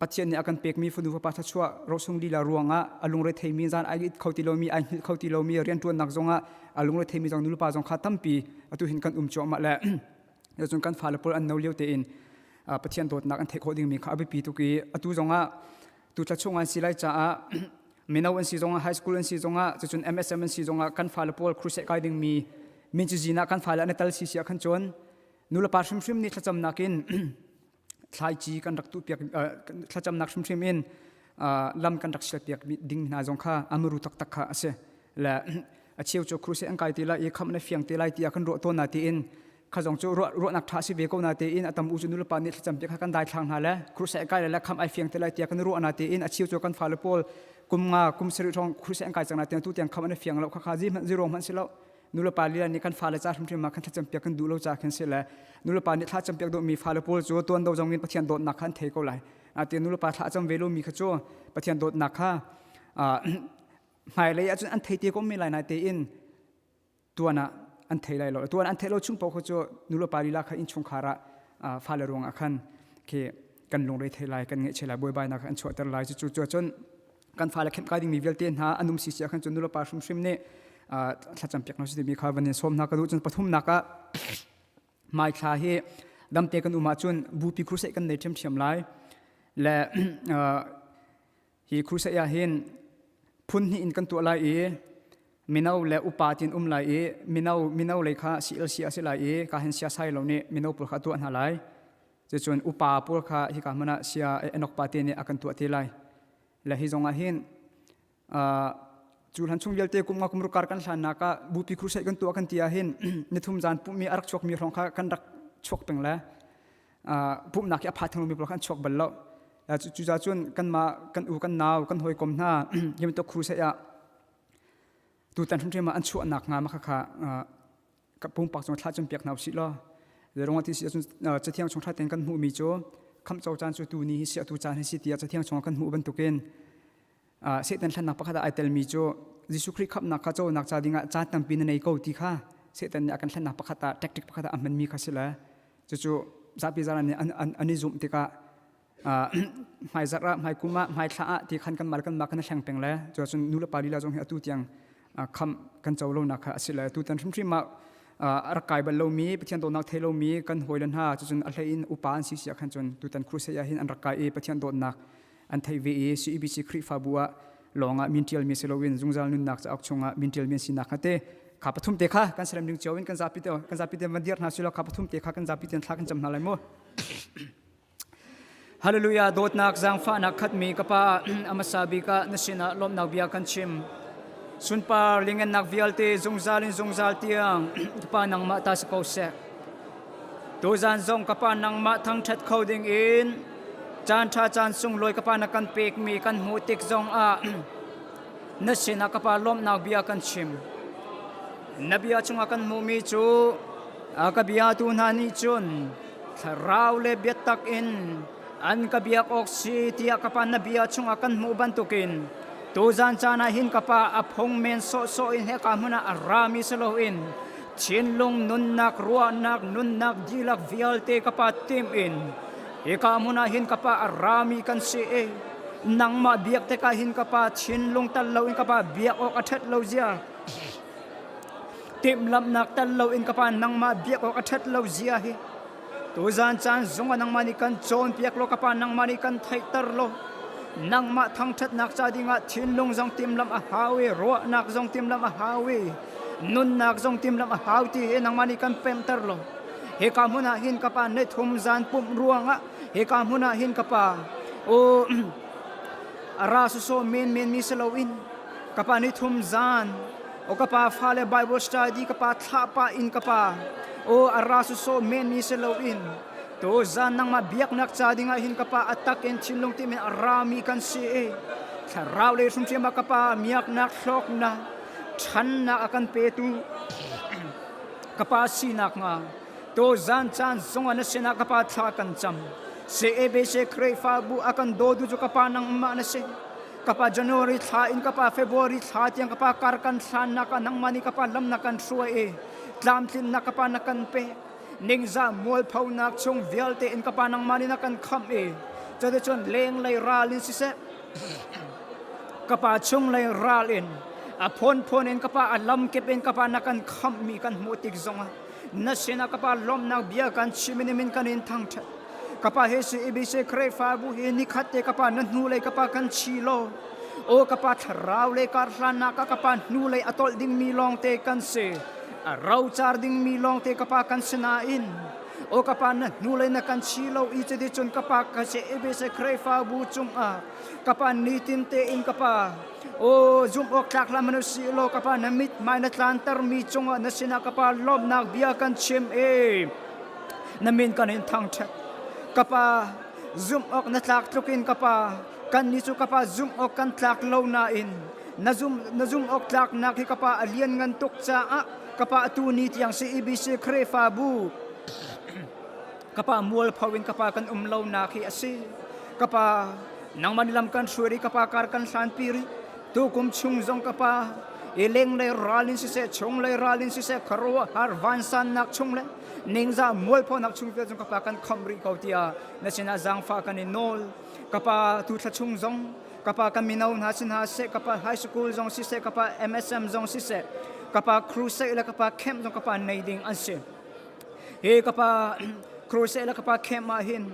Pathian nih a kan pekmi fanu fapa thluachuah rosung lila ruangah a lungre theimi zan ai it kho ti lomi ai hngilh kho ti lomi rianṭuannak zongah a lungre theimi zong nulepa zong kha tampi atu hin kan um cuahmah le cun kan fale pawl an no lio tein Pathian dawtnak an theih khawh dingmi kha a biapi tuk i atu zongah tu thla chung an si lai caah mino an si zongah, high school an si zongah, cucun MSM an si zongah kan fale pawl crusade kai dingmi min cu zin ah kan fale an i tal si si ah khan cun nulepa hrimhrim nih thlacamnak in thlaici kan rak tuhpiak, thlacamnak hrimhrim in lam kan rak sialpiak ding hna zong kha amuru taktak kha a si. Le a cheu cu crusade an kai te lai i khamh na fiang te lai tiah kan ruah tawn na tiin kha zong cu ruahnak ṭha si ve ko na tiin a tam u cu nulepa nih thlacam piak kha kan daithlang hna le crusade kai le khamh ai fiang te lai tiah kan ruah na tiin a cheu cu kan fale pawl kum nga kum sarih hrawng crusade an kai cang na tiang tu tiang khamh an fiang lo kha kha zi hmanh zero hmanh si lo. Nulepa lila nih kan fale ca hrimhrim ah kan thlacam piak kan duh lo ca khin si le nulepa nih thla campiak duhmi fale pawl cu tuan do zong in Pathian dawtnak kha an thei ko lai. Ati nulepa thla cam ve lomi kha cu Pathian dawtnak kha hmailei ahcun an thei te ko men lai na tein tuan ah an thei lai lo. Tuan an theih lo chung paoh cu nulepa lila kha innchungkhar ah fale ruang ah khan khi kan lungre thei lai, kan ngaihchia lai, buaibainak an chuahter lai. Cu cu cun kan fale khenh kai dingmi vialte hna an um si si ahkhan cun nulepa hrimhrim nih thlacam piak hna si timi kha van in sawm hna ka duh. Cun pathumnak ah hmaithla hi damte kan um ahcun bupi crusade kan nei ṭhiamṭhiam lai le hi crusade ah hin phun hnih in kan tuah lai i mino le upa tin um lai i mino mino lei kha CLC a si lai i ka hin siasai lo nih mino pawl kha tuah hna lai. Cucun upa pawl kha hika hmun ah sia Enok pa te nih a kan tuah te lai. Le hi zong ah hin cu hlan chung vialte kum nga kum rukar kan hlannak ah bupi crusade kan tuah kan ti ah hin nithum zan pumhmi a rak chuakmi hrawng kha kan rak chuak peng le pumhnak hi a pha thangmi pawl kha an chuak bal lo. Cucaah cun kanmah kan u kan nau kan hawikom hna hi bantuk crusade ah tutan hrimhrim ah an chuahnak hnga ma kha ka pumpak cung thla piak hna usih law zeirung ti si ahcun cathiang chung ṭha tein kan hmuhmi cu khamh co caan cu tu ni hi si atu caan hi si tiah cathiang chung kan hmuh bantukin Satan hlannak pakhat ah ai telmi cu Jesuh Khrih khamhnak kha conak ca dingah caan tampi na nei ko ti kha Satan nih a kan hlannak pakhat ah tactic pakhat ah a hmanmi kha si le cucu zapi zaran nih an i zumh tikah hmaizarh ah hmaikum ah hmaithla ah ti khan kan mal kan mah kan hleng peng le cu cun nu le pa lila zong hi atu tiang kham kan co lo nak kha a si le tutan hrimhrim ah a rak kai bal lomi Pathian dawtnak thei lomi kan hawile hna cucun a hlei in upa an si si ah khan cun tutan crusade ah hin an rak kai i Pathian dawtnak an thei ve i CEBC Khrihfabu ah lawng ah min ṭialmi si loin zungzal nunnak cauk chungah min ṭialmi an sinak kha te kha pathum te kha kan serem ding cio in kan zapi te kan zapi te van dir hna silo kha pathum te kha kan zapi ten thla kan cam hna lai mu. Hallelujah. Dawtnak zaangfahnak khatmi ka pa, a hmasa bik ah na sinah lawmhnak bia kan chim. Sunpar lingennak vialte zungzal in zungzal tiang ka pa nangmah ta si ko seh. Tuzan zong ka pa nangmah thangṭhat kho ding in caan ṭha caan sunglawi ka pa na kan pekmi kan hmuh tik zong ah na sinah ka pa lawmhnak bia kan chim. Na bia chungah kan hmuhmi cu a ka biatu hna nih cun thlarau le biatak in an ka biak awk si tiah ka pa na bia chungah kan hmuh bantukin tuzan caan ah hin ka pa a phung men sawhsawh in heka hmun ah a rami si loin thinlung nunnak ruahnak nunnak dihlak vialte ka pa tim in hika hmun ah hin ka pa a rami kan si i. Nangmah biak tikah hin ka pa thinlung tal lo in ka pa biak awk a ṭhat lo zia. Timhlamhnak tal lo in ka pa nangmah biak awk a ṭhat lo zia hi. Tuzan caan zong ah nangmah nih kan cawnpiak law ka pa nangmah nih kan theihter law nangmah thangṭhatnak ca dingah thinlung zong timhlamh a hau i ruahnak zong timhlamh a hau i nunnak zong timhlamh a hau ti hi nangmah nih kan pemter law hika hmun ah hin ka pa ni thum zan pumh ruangah hika hmun ah hin ka pa o ra soso men men mi si loin ka pa ni thum zan o ka pa fale Bible study ka pa thlah pa in ka pa o ara soso men mi si loin to zan nangmah biaknak ca dingah hin ka pa atak in thinlung ti men rami kan si i thlarau le hrimhrim ah ka pa miaknak hlawknak ṭhannak a kan petu ka pa sinak hnga to zan caan zong ah na sinah ka pa thla kan cam CABC Khrihfabu a kan dawtu cu ka pa nangmah na si ka pa January thla in ka pa February thla tiang ka pa kar kan hlannak ah nangmah nih ka pa lam na kan hruai i tlamtlinnak ka pa na kan pe ningzah mualphonak chung vialte in ka pa nangmah nih na kan khamh i cuticun lenglei ral in siseh ka pa chunglei ral in a phunphun in ka pa a lamkip in ka pa na kan khamhmi kan hmuh tik zongah na sinah ka pa lawmhnak bia kan chim in min kan in thangṭhat ka pa he CEBC Khrihfabu hi nikhat te ka pa na hnulei ka pa kan chi law o ka pa thlarau le kar hlannak ah ka pa hnulei a tolh dingmi lawngte kan si a rocar dingmi lawngte ka pa kan si nain o ka pa na hnulei na kan chi lo i cuticun ka pa ka CEBC Khrihfabu cungah ka pa nitin tein ka pa o zumh awk tlak hlah manu si law ka pa na mit hmai na tlanter mi cungah na sinah ka pa lawmhnak bia kan chim e na min kan in thangṭhat ka pa zumh awk na tlak tluk in ka pa kan ni cu ka pa zumh awk kan tlak lo nain na zum na zumh awk tlaknak hi ka pa a lian ngan tuk caah ka pa atu ni tiang CEBC Khrihfabu ka pa mualpho in ka pa kan um lo nak hi a si ka pa nangmah nih lam kan hruai ri ka pa kar kan hlan pi ri tu kum chung zong ka pa i lenglei ral in siseh chunglei ral in siseh khuaruah har vansannak chung le ningzah mualphonak chung vial zong ka pa kan khomh rih ko tiah na sinah zaangfah kan in nawl ka pa tu thla chung zong ka pa kan mino hna sin hna seh ka pa high school zong siseh ka pa MSM zong siseh ka pa crusade le ka pa camp zong ka pa nei ding an si Hi ka pa crusade le ka pa camp ah hin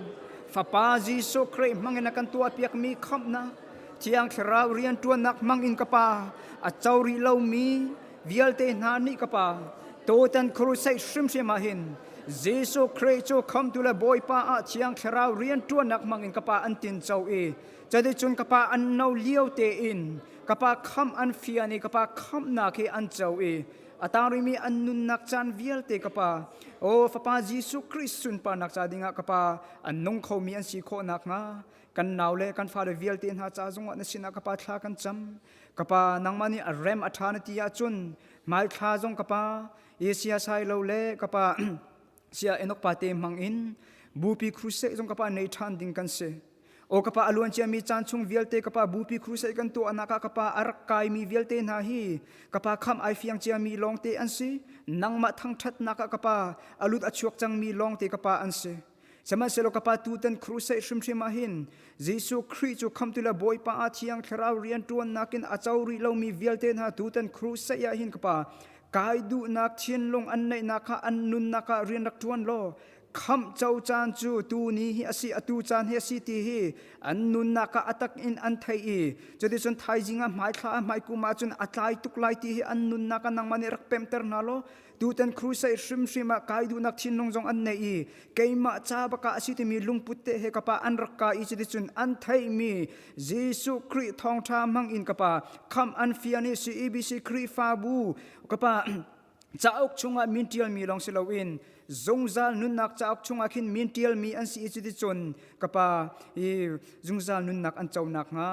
Fapa Jesuh Khrih hmangin a kan tuahpiakmi khamhnak Thiang Thlarau rianṭuannak hmangin ka pa a co rih lomi vialte hna nih ka pa tutan crusade hrimhrim ah hin Jesuh Khrih cu khamtu le Bawipa ah Thiang Thlarau rianṭuannak hmangin ka pa an tinco i cuticun ka pa an no lio tein ka pa khamh an fian i ka pa khamhnak hi an co i a tang rihmi an nunnak caan vialte ka pa o fapa Jesuh Khrih sunparnak ca dingah ka pa an nung khomi an si khawh nakhnga kan nau le kan fale vialte hna ca zongah na sinah ka pa thla kan cam ka pa nangmah nih a rem a ṭha na ti ahcun hmai thla zong ka pa Asia sai lo le ka pa sia Enoch pa te hmang in bupi crusade zong ka pa nei ṭhan ding kan si Aw ka pa a luan ciami caan chung vialte ka pa bupi crusade kan tuahnak ah ka pa a rak kaimi vialte hna hi ka pa kham ai fiang ciami lawngte an si nangmah thangṭhatnak ah ka pa a lut a chuak cangmi lawngte ka pa an si Sihmanhsehlaw ka pa tutan crusade hrimhrim ah hin Jesuh Khrih cu khamtu le Bawipa ah thiang thlarau rianṭuannak in a co rih lomi vialte hna tutan crusade ah hin ka pa kai duhnak thinlung an neihnak kha an nunnak ah rian rak ṭuan law khamh co caan cu tu ni hi a si atu caan hi a si ti hi an nunnak ah a tak in an thei i cuticun thaizing ah hmaithla ah hmaikum ah cun a tlai tuk lai ti hi an nunnak ah nangmah nih rak pemter hna law tutan crusade hrimhrim ah kai duhnak thinlung zong an nei i keimah ca baka a si timi lungput te he kapa an rak ka i cuticun an theimi Jesuh Khrih thawngṭha hmang in kapa khamh an fian i CEBC Khrihfabu kapa Cauk chungah min ṭialmi lawng si loin zungzal nunnak cauk chungah khin min ṭialmi an si i cuticun ka Pa i zungzal nunnak an co nakhnga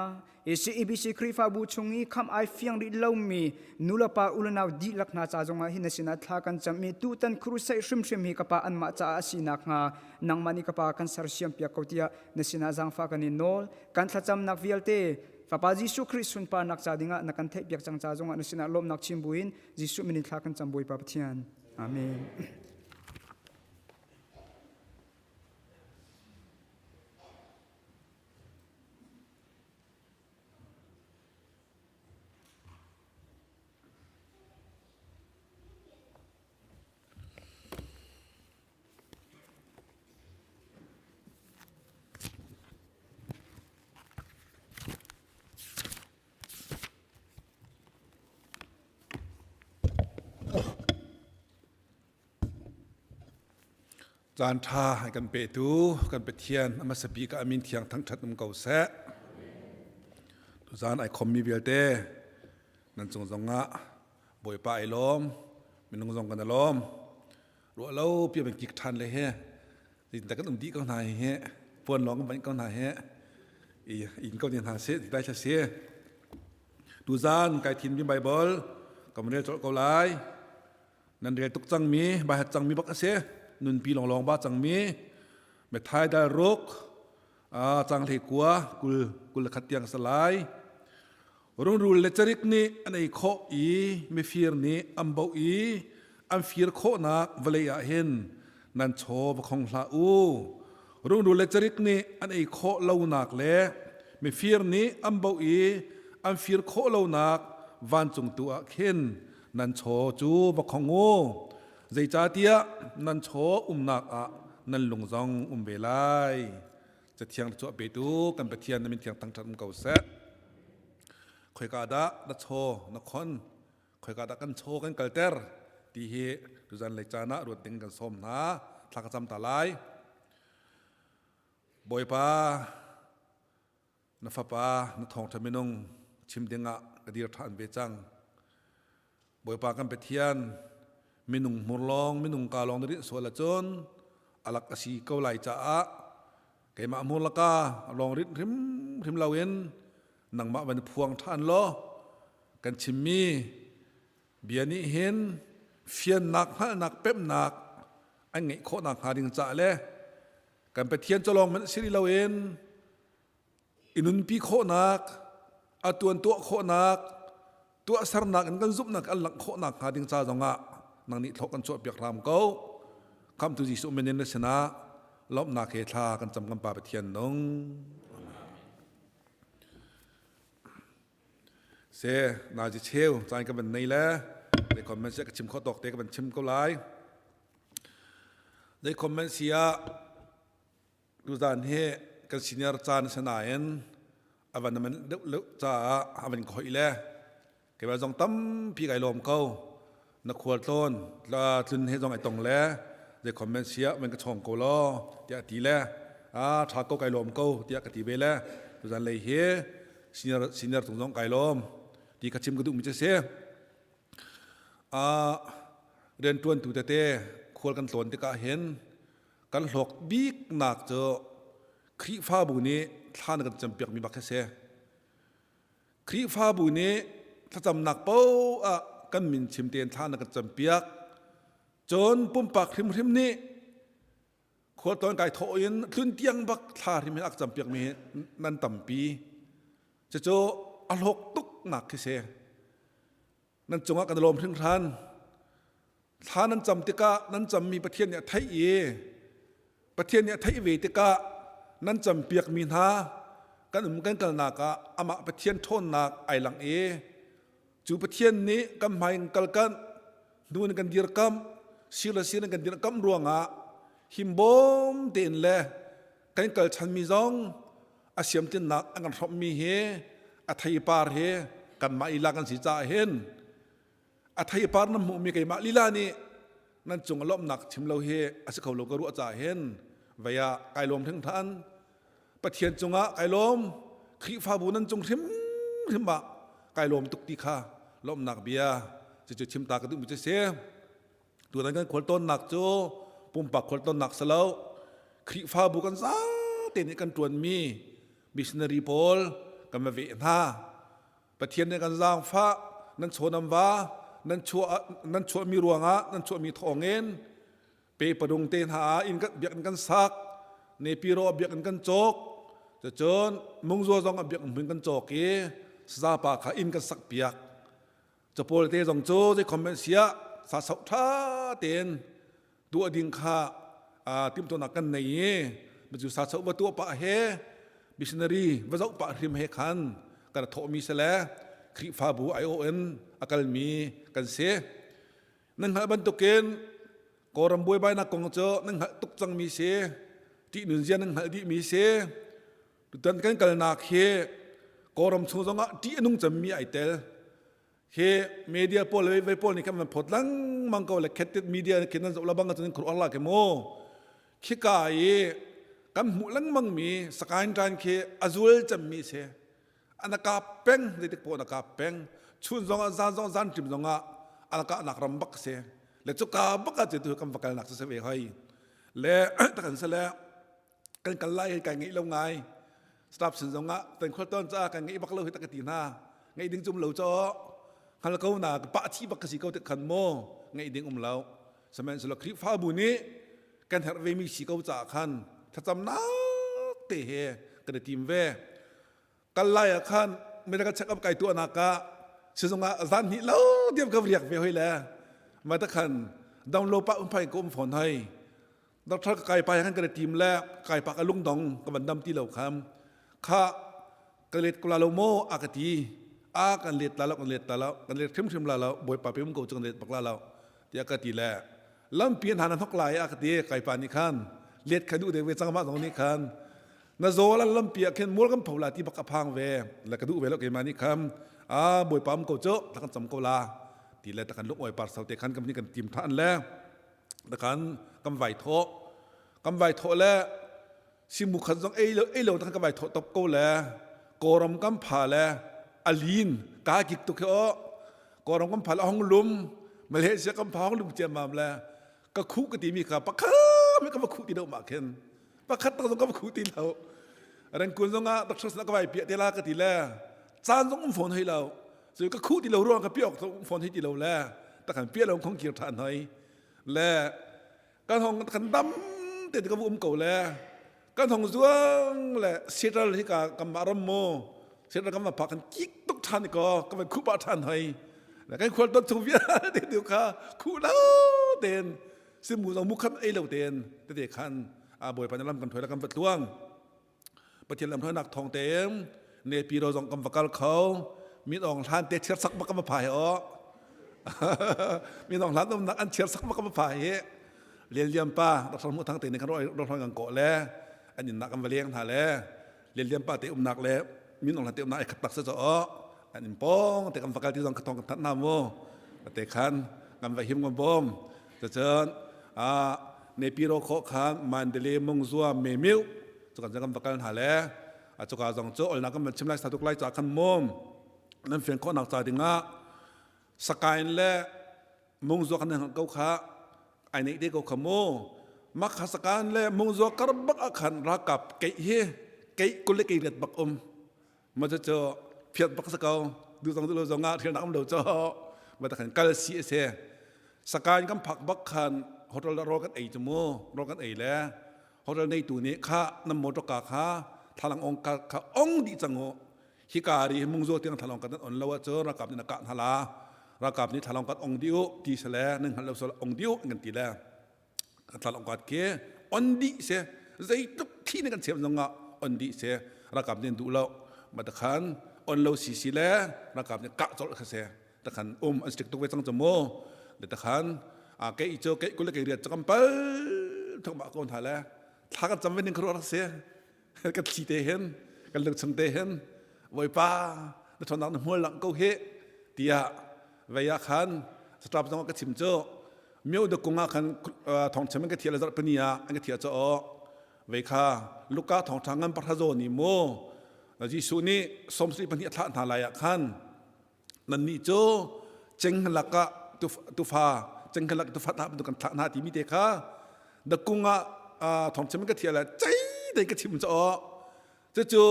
CEBC Khrihfabu chung i khamh ai fiang rih lomi nulepa ulenau dihlak hna ca zongah hin na sinah thla kan cam i tutan crusade hrimhrim hi ka Pa anmah caah a si nakhnga nangmah nih ka Pa kan sersiam piak ko tiah na sinah zaangfah kan in nawl. Kan thlacamnak vialte Fapa Jesuh Khrih sunparnak ca dingah na kan theihpiak cang ca zongah na sinah lawmhnak chim buin Jesuh min in thla kan cam Bawipa Pathian. Amen. Caan ṭha kan petu kan Pathian a hmasa bik ah a min thiang thangṭhat um ko seh. Tuzaan ai khommi vialte nan cung zongah Bawipa ai lawm, minung zong kan i lawm. Ruah lo pi ban kik ṭhan le he zeitindah kan um dih ko hna hi puan lawng kan banh ko hna hi i in ko ne hna seh ti lai si. Tuzaan kai thimmi Bible kan rel colh ko lai. Nan rel tuk cangmi, baihat cangmi bak a si. Nunpi lawnglawng ba cangmi. Methai dal ruk, cang hlei kua, kul, 21 tiang a si lai. Rungrul le carik nih an ei khawh i mifir nih an boh i an fir khawhnak vawlei ah hin nan chaw va khong hlah u. Rungrul le carik nih an ei khawh lonak le mifir nih an boh i an fir khawh lonak vancung tu ah khin nan chaw cu va khong u zeicahtiah nan chaw umnak ah nan lung zong um ve lai cathiang cu a petu kan Pathian na min thiang thangṭhat um ko seh khoika dah na chaw na khon khoika dah kan chaw kan kalter ti hi tuzan lei caan ah ruat ding kan sawm hna thla ka cam ta lai Bawipa Na fapa na thawngṭha minung chim dingah ka dir ṭhan ve cang. Bawipa kan Pathian, minung hmur lawng, minung ka lawng na rinh sual ahcun alak a si ko lai caah keimah hmur laka lawng rinh hrimhrim loin nangmah van phuang ṭhan law kan chimmi bia nih hin fiannak hngalhnak pemhnak an ngeih khawh nakhnga ding caah le kan Pathian cu lawng hmanh si rih loin i nunpi khawhnak a tuan tuah khawhnak tuahsernak in kan zumhnak an langh khawhnak hnga ding ca zongah nang nih thlawh kan chuahpiak hram ko khamtu Jesuh min in na sinah lawmhnak he thla kan cam kan Pa Pathian nung se na ji cheu caan ka van nei le le comment se ka chim kho tawk te ka van chim ko lai Zei comment si ah tuzan hi kan senior caan a si nain a van man deuh leuh caah a van ka hoih le keimah zong tampi kai lawm ko. Na khual tlawn tlun he zong ai tong le zei comment si ah van ka chawng ko law tiah ti le a tha ko kai lawm ko tiah ka ti ve le tuzan lei hi senior senior tung zong kai lawm ti ka chim ka duh mi cu si. Rianṭuantu tete khual kan tlawn tikah hin kan hlawk biknak cu Khrihfabu nih thla na kan campiakmi bak hi a si. Khrihfabu nih thlacamnak paoh ah kan min chim tein thla na kan campiak. Cun pumpak hrimhrim nih khualtlawn kai thawh in tlun tiang bak thla hrim hin a ka campiakmi hi nan tampi. Cucu a hlawk tuknak khi si. Nan cungah kan lawm hringhran. Thla nan cam tikah nan cammi Pathian nih a theih i Pathian nih a theih ve tikah nan campiakmi hna kan um kan kalnak ah amah Pathian ṭhawnnak ai lang i cu Pathian nih kan hmai in kal kanh hnu in kan dirkamh sir le sir in kan dirkamh ruangah himbawm tein le kan kal chanmi zong a siamtlinnak an kan hrawmhmi hi a theipar hi kanmah lila kan si caah hin a theipar nan hmuhmi keimah lila nih nan cung a lawmhnak chim lo hi a si kho lo ka ruah caah hin vei ah kai lawm hringhran Pathian cungah kai lawm Khrihfabu nan cung hrimhrim ah kai lawm tuk ti kha lawmhnak bia cucu chim ta ka duhmi cu si Tutan kan khualtawnnak cu pumpak khualtawnnak si lo Khrihfabu kan zate nih kan ṭuanmi missionary pawl kan va veh hna. Pathian nih kan zaangfah nan chaw nan va nan chuah nan chuahmi ruangah nan chuahmi thawngin pe padung te hna ah inn biakinn kan sak Nepiro ah biakinn kan cawk cucun Mungzua zong ah biakinn hmun kan cawk i sazapa kha inn kan sak piak Capawl te zong cu zei comment siah sa sok ṭha tein tuah ding kha timhtuahnak kan nei i cu sa sok va tuah pah he missionary va zoh pah hrim he khan kan thawhmi si le Khrihfabu aiawh in a kalmi kan si. Nan hngalh bantukin Kawlram buaibainak kong cu nan hngalh tuk cangmi si, ṭihnun zia nan hngalh dihmi si. Tutan kan kalnak hi Kawlram chung zongah ṭih a nung cemmi ai tel. Hi media pawl le vei pawl nih khan van phawt lengmang ko le khettit media khin nan zoh la bang ahcun khuaruah hlah ke mu. Khika i kan hmuh lengmangmi Sakaing ṭan khi a zual cemmi a si. An a kap peng, zeitik poah an a kap peng. Chun zongah zan zong zan ṭim zongah an a kahnak ram bak a si. Le cuka bak ah tu kan va kalnak cu si ve hoi. Le takan si le kan kal lai hi kai ngeih lo ngai. Staff sin zongah tan khual tawn caah kan ngeih bak lo hi tak ka ti hna. Ngeih ding cum lo caw hngal ko na pah chi bak ka si ko tik khan maw ngeih ding um lo. Sihmanhsehlaw Khrihfabu nih kan herh vemi si ko caah khan thlacamnak te he kan i tim ve. Kal lai ah khan medical check up kai tuahnak ah sizung ah zan hnih lo diam ka riak ve hoi le ma ta khan download pa um phai ko um phone hoi doctor ka kai pa khan kan i tim le kai pa ka lungdong ka van dam ti lo kham kha ka let ko la lo maw a ka ti a kan let la lo kan let la lo kan let hrimhrim la lo bawipa pe um ko cu kan let bak la lo tiah ka ti le lampi hna na hnok lai a ka ti kai pa nih khan let kha duh dek ve cang mah zong nih khan na zaw lan lampi ah khin mual kan pho la ti bak a phang ve le ka duh ve lo keimah nih kham a bawipa um ko cu ta kan cam ko la ti le ta kan lung oi par sau te khan kan kan tim than le ta kan kan vai thawh kan vai thawh le simu khat zong ei lo ei lo ta kan vai thawh top ko le kawram kan pha le alin ka kik tuk he o kawram kan pha le hong lum Malaysia kan pha hong lum ciammam le ka khuh ka timi kha pakhat ka va khuh ti lo mah khin pakhat tak zong ka va khuh ti lo rengkun zong ah doctor sinah ka vai piah te la ka ti le caan zong um fawn hoi lo cu ka khuh ti lo ruang ka piah awk um fawn hoi ti lo le takhan piah lo khong kir ṭhan hoi le kan hong kan dam te ka um ko le kan hong zuang le Seattle hi ka kan mah ram mu Seattle kan ma pa kan kik tuk ṭhan ko ka van khuh pah ṭhan hoi le kan khual ton chung vialte tu kha khuh lo ten simu zong mu khat ei lo ten tete khan a bawipa na lam kan ṭhuai la kan va tluang Pathian lam hruainak thawng tein nepi ro zong kan va kal kho min ong hlan te chiar sak bak kan va phai o min ong hlan umnak an chiar sak bak kan va phai hi lian liam pa Dr. Mu Thang te nih kan ro ro kan kawh le an innak kan va leng hna le lian liam pa te umnak le min ong hlan te umnak ai khat tak se cho an in pong te kan va kal ti zong ka thong kan that na mu te khan kan va him kan bom Cucun Nepiro khawh khan Mandalay Mungzua Memiu cu kan kan va kal hna le a cuka zong cu olnak kan van chim lai sa tuk lai ca khan mum nan fian khawhnak ca dingah Sakain le Mungzua kan nan ko kha ai neih te ko kha mu makha Sakan le Mungzua kar bak ah khan ralkap keih hi keih kul le kei riat bak um ma cu cu phiat bak sa ko du zong du lo zong ah thil nak um lo cho ma ta khan kal si a si sakai kan phak bak khan hotel ro kan ei chu mu ro kan ei le hotel nei tu nih kha nam motor ka kha thalang ong ka kha ong di chango hi ka ri mung zo tiang thalang kan on lo a chu rakap ni na ka hala rakap ni thalang kan ong diu ti sale nang hal lo so ong diu ngan ti le tlalong kat ke on dih se zeitluk thi ne kan chem zong ah on dih se rakap nih duh lo ma ta khan on lo si si le rakap nih kah colh kha se ta khan um an strict tuk ve cang mu le ta khan a ke i cho ke kul ke riat chakam pal thok ma kon ha le thla kan cham ve ning khro rak se kan thli te hen kan lung chung te hen Bawipa na ṭhawnnak na hmual lang ko hi tiah vei ah khan saṭap zong ka chim cu myo da kung ah khan thawngchim an ka thiah le zarhpini ah an ka thiah cu vei kha Luka thawngṭha ngan pahra zaw ni mu Jesuh nih 72 a thlah hna lai ah khan nannih cu cenghngalak ah tufa cenghngalak tufa hna bantuk kan thlah hna timi te kha na kung ah thawngchim ka thiah le cei te ka chim caw cucu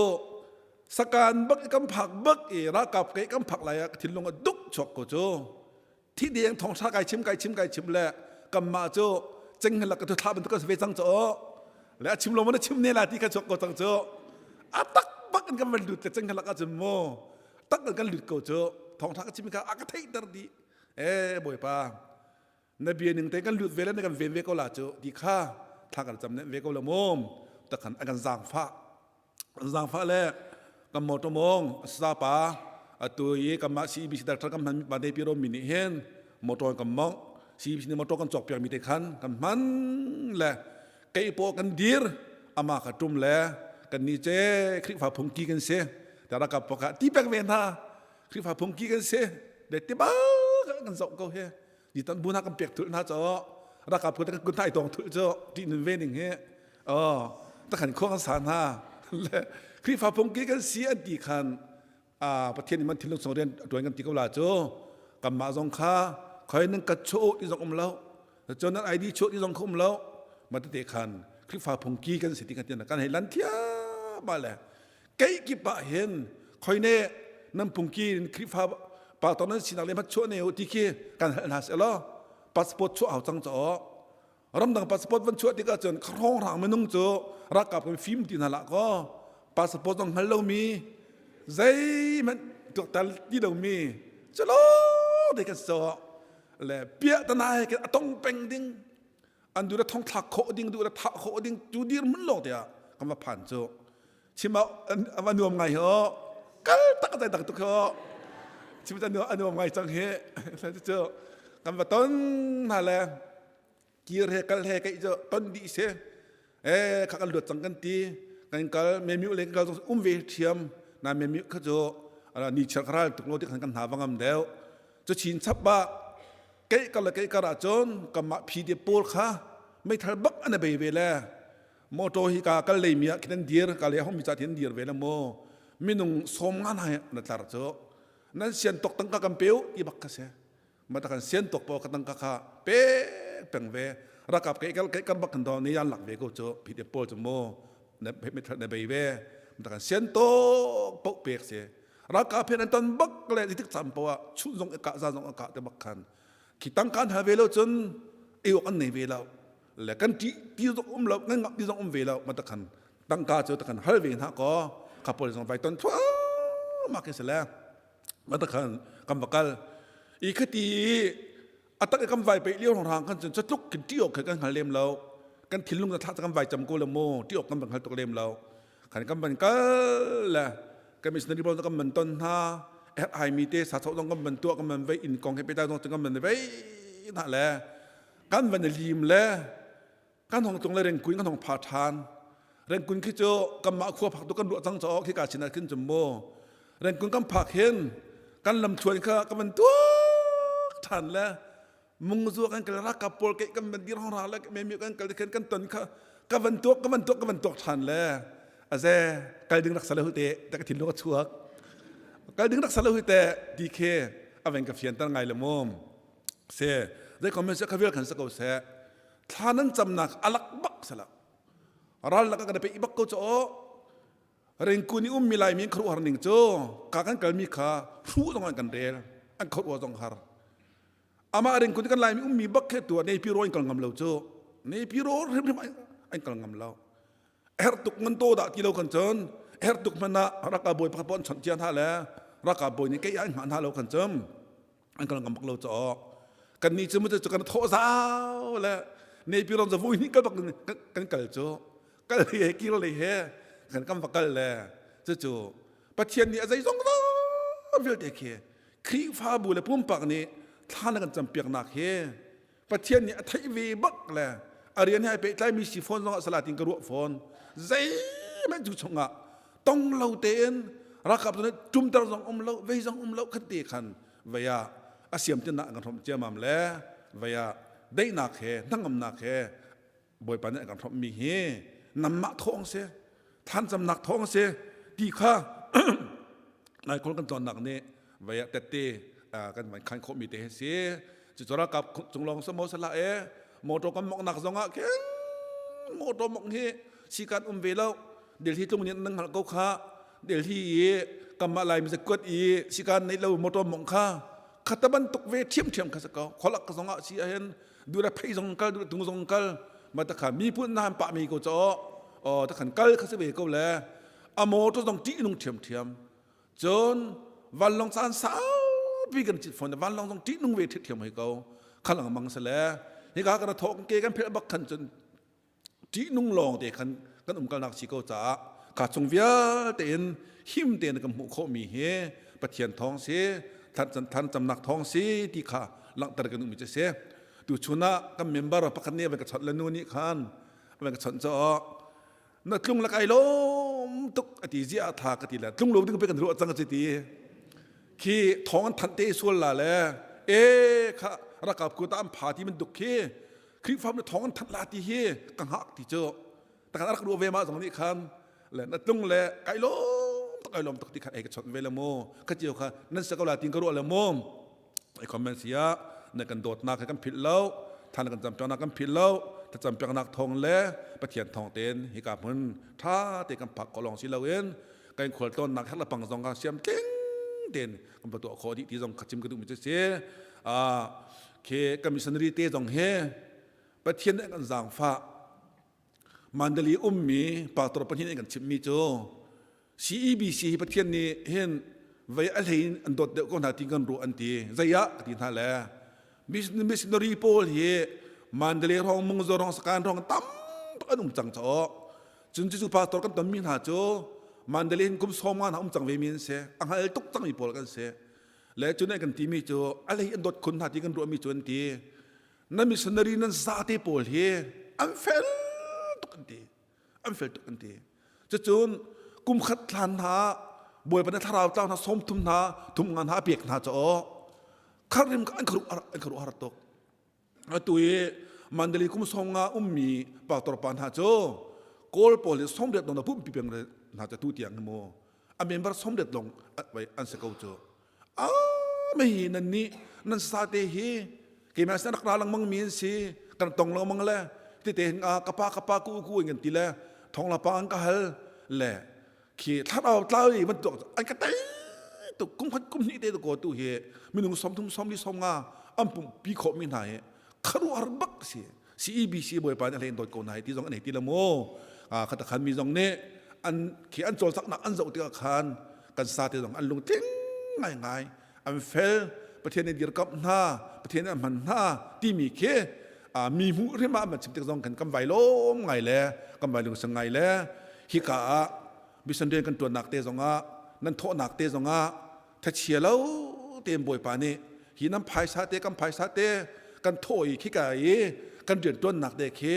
sakan bak kan phak bak i ralkap ke kan phak lai ah thinlung a duk chuak ko cu thi deng thawngtha kai chim kai chim kai chim le kanmah cu cenghngalak ka thlah bantuk kan si ve cang caw le a chim lo maw na chim ne la ti kha chuak ko cang cu a tak bak in kan van lut le cenghngalak ahcun mu tak in kan lut ko cu thawngtha ka chim kha a ka theihter dih e bawipa na bia ning te kan lut ve le na kan ven ve ko la cu ti kha thla kan cam ne ve ko la mum takhan a kan zaangfah zaangfah le kan motor mong sa pa atu i kanmah CBC director kan hman pa te pi ro mi nih hin motor kan mong CBC nih motor kan cawk piak mi te khan kan hman le kei paw kan dir ama ka tum le kan ni ce Khrihfa phungki kan si tara ka poka ti pek ve hna Khrihfa phungki kan si de ti ba kan zoh ko he di tan bu na kan pek thul hna cho. Rakap ko kan kun thai tong thul cu ti nun ve ning hi. Oh, takhan khua kan sa hna. Le Khrihfa phungki kan si an ti khan Pathian nih man thinlung chung rian ṭuan kan ti ko la cu kanmah zong kha khoi nan ka chuah ti zong um lo cun nan ID chuah ti zong kha um lo ma tete khan Khrihfa phungki kan si ti kan tian kan hei lan thiam ba le kei kip ah hin khoi ne nan phungki Khrihfa pa ton nan sinak le mat chuah ne ti khi kan hal hna se lo passport chuah hau cang cho ramdang passport van chuah tikah cun khrong rang minung cu ralkap kan fim ti hna lah kaw passport zong hngal lomi zeihmanh tuaktal ti lomi calo te kan so le piah tana he kan atong peng ding an du le thong thlak khawh ding du le thah khawh ding cu dir mun lawng te ah kan va phan cu chim a va nuam ngai ho kal tak tak tak tuk ho chim a nuam ngai cang hi cu kan va ton hna le kir he kal he keih cu ton dih si e kha kan luat cang kan ti kan kal memiu le kan kal zong um ve thiam na memiu kha cu ni chiar ral tuk lo ti khan kan hna vangam deuh cu chin chap ba keih kal le keih kar ah cun kanmah phi te pawl kha meithal bak an bei ve le motor hi ka kal lei mi ah khin an dir ka le hong mi ca tin dir ve la mo minung som nga na na tlar cu nan sian tok tangka kan peu ti bak ka se ma ta kan sian tok po ka tangka kha pe peng ve rakap ke kal ke kan bak kan do ni yan lak ve ko chu phi te pol chu mo na me that na bei ve ta kan sian tok po pek se rakap phen an ton bak le tik cham po a chu zong ka za zong ka te bak khan khi tangka ha ve lo cun ei awk an nei ve lo le kan ṭih ti zong um lo kan ngap ti zong um ve lo ma takhan tangka cu takhan hal ve hna ko kha pawl zong vai ton thluahmah khi si le ma takhan kan va kal i khati atak kan vai pe lio rang kan cun catluk kan ṭih awk kan hngal lem lo kan thinlung na thla kan vai cam ko le mu ṭih awk kan van hngal tuk lem lo kan kan van kal le kan missionary pawl kan man ton hna ai mi te sa chok zong kan man tuah kan man vei in kong he pe ta zong kan man vei na le kan van lim le kan hong tung le rengkun kan hong pha than rengkun khi cu kanmah khua phak tu kan ruah cang cho khi ka chin ah khin cum mu rengkun kan phak hin kan lam thluan kha kan van tuak than le mungzua kan kal rakap pawl ke kan van dir hong ra le me mi kan kal khan kan ton kha ka van tuak ka van tuak ka van tuak than le aze kal ding rak sale hu te ta ka thinlung a chuak kal ding rak sale hu te ti khe aven ka fian tar ngai le mum se zei comment se khavel khan sa ko se thla nan camnak alak bak sala ral lak kan pe bak ko cho rengkun i ummi laimi an khuaruahhar ning cu ka kan kalmi kha hru zong an kan rel an khuaruah zong har amah rengkun kan laimi ummi bak khe tu nei pi ro in kal ngam lo cu nei pi ro hrimhrim an kal ngam lo her tuk ngan to dah ti lo kan cun her tuk hmanh ah raka bawi pakhat pon chon cia hna le raka bawi nih kei an hngah hna lo kan cun an kal ngam bak lo caw kan ni cu mu cu kan thawh zau le nei pi ron za vui ni kal bak kan kal cu kal he kir le he kan kam va kal le cu cu pathian nih a zei zong vialte khi Khrihfabu le pumpak nih thla na kan campiaknak hi Pathian nih a theih ve bak le a rian he ai pehtlaimi si fawn zongah sala tin ka ruah fawn zeihmanh cu chungah tong lo tein ralkap nih tumter zong um lo vei zong um lo khat te khan vei ah a siam tinnak kan hrawmh ciamam le vei ah daihnak he hnangamnak he Bawipa nih a kan hrawmhmi hi nanmah thawng si thlancamnak thawng si ti kha Laikhawl kan tlawnnak nih vei ah tette kan van khan khawhmi te hi si cucu ralkap cung lawng sa maw salah e motor kan moknak zong ah khin motor mok hi sikan um ve lo Delhi tlung nih nan hngalh ko kha Delhi i kanmah Laimi zakuat i sikan nei lo motor mong kha khata bantuk ve ṭhiamṭhiam kha si ko kholak ka zong ah si ahhin du le phei zong kal du le tung zong kal ma ta kha mi phun na han pah mi ko cho o ta khan kal kha si ve ko le a motor zong ṭih nung ṭhiamṭhiam cun vanlawng caan saupi kan cit fawn vanlawng zong ṭih nung ve ṭhiamṭhiam hoi ko khalang mang se le hika kan thawk ke kan phelh bak khan cun ṭihnung lawng te khan kan umkalnak si ko caah kha chung vialte in him tein kan hmuh khawhmi hi Pathian thawng si than camnak thawng si ti kha langhter kan duhmi cu si tu chun ah kan member pakhat nih a van ka chawnh le nu nih khan a van ka chawnh caw na tlung la kai lawm tuk a ti zia tha ka ti le tlung lo ding pe kan ruah cang a ti khi thawng an thanh te sual la le e kha rakap ku ta an pha ti bantuk khi. Khrihfabu na thawng an thanh la ti hi ka hngak ti cu takan rak ruah ve ma zong nih khan le na tlung le kai lawm tak kai lawm tuk ti khan ei ka chawnh ve le mu kha cio kha nan se ko la tin ka ruah le mu ai comment sia na kan dawtnak he kan philh lo than kan campiaknak kan philh lo thlacam piaknak thawng le Pathian thawng ten hika hmun tha te kan phak ko lawng si loin kan khualtlawnnak herh le pang zong kha siam tling ten kan va tuah khawh dih ti zong kha chim ka duhmi cu si khi kan missionary te zong hi Pathian nih kan zaangfah Mandali ummi pastor pahnih nih kan chimmi cu CEBC hi Pathian nih hin vei a hlei in an dawt deuh ko hna ti kan ruah an ti zei ah ka ti hna le missionary pawl hi Mandalay rong Mungzo rong Sakan rong tam tuk an um cang caw cun cucu pastor kan tonmi hna cu Mandalay hin kum sawm nga hna um cang ve mi an si a hngal tuk cangmi pawl kan si le cu nih kan timi cu a lei an dawt khun hna ti kan ruahmi cu an ti na missionary nan zate pawl hi an fel tuk an ti an fel tuk an ti cucun kum khat thlan hna bawipa na thlarau tlau hna sawm thum hna thum nga hna a pek hna caw kharim an kharu an kharu har tuk atu i mandali kum song nga ummi pastor pa hna cu kawl pawl hi sawmriat dong na pumpi peng hna ca tu tiang mu a member sawmriat long an si ko cu a mei nan nih nan sa te hi keimah sin rak ra lengmang mi an si kan tong lengmang le tete hin a kapa kapa ku ku in kan ti le thong la pa an ka hal le khi thlarau tlau i bantuk an ka tei tuk kum khat kum hnih te ko tu hi minung 30 sawmli 50 an pum pi khawh mi hna hi kharuar bak si CEBC bawipa nih a hlein dawt ko hna hi ti zong an hei ti la mu khata khan mi zong nih an khi an cawlcanghnak an zoh tikah khan kan sa te zong an lungtling ngai ngai an fel Pathian nih dirkamh hna Pathian nih a hman hna timi khi mi hmuh hrim ah man chim tik zong khan kan vai lawm ngai le kan vai lungsang ngai le hika ah mission rian kan tuannak te zong ah nan thawhnak te zong ah thachia lo tein bawipa nih hi nan phaisa te kan phaisa te kan thawh i khika i kan rian tuannak te khi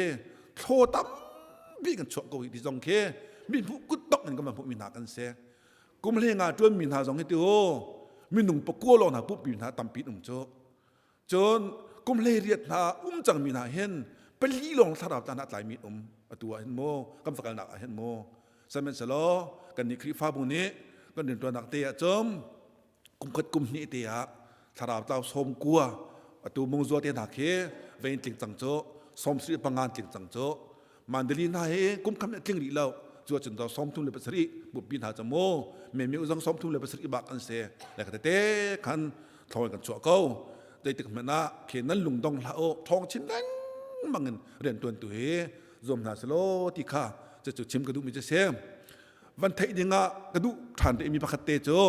thlaw tampi kan chuah ko hi ti zong khi mi hmuh kut tok in kan hmuh mi hna kan si kum hle nga tuan mi hna zong hi ti o minung pakua lawng hna pumpi hna tampi um cu Cun kum 18 hna um cangmi hna hin pali lawng thlarau ta hna tlaimi um atu ah hin mu kan va kalnak ah hin mu sihmanhsehlaw kan nih Khrihfabu nih kan riantuannak te ah cun kum khat kum hnih te ah thlarau tlau sawm kua atu mungzua te hna khi vein tling cang cu sawm sarih pangan tling cang cu Mandali hna hi kum khat tling rih lo cu cun do 37 bupi hna cu mu me mi zong 37 bak an si le ka tete khan thawng kan chuah ko zeitik hmanh ah khi nan lungdong hlah u thawng chin lengmang in rian tuan tu hi zuam hna selaw ti kha cucu chim ka duhmi cu si van theih ding ah ka duh ṭhan te mi pakhat te cu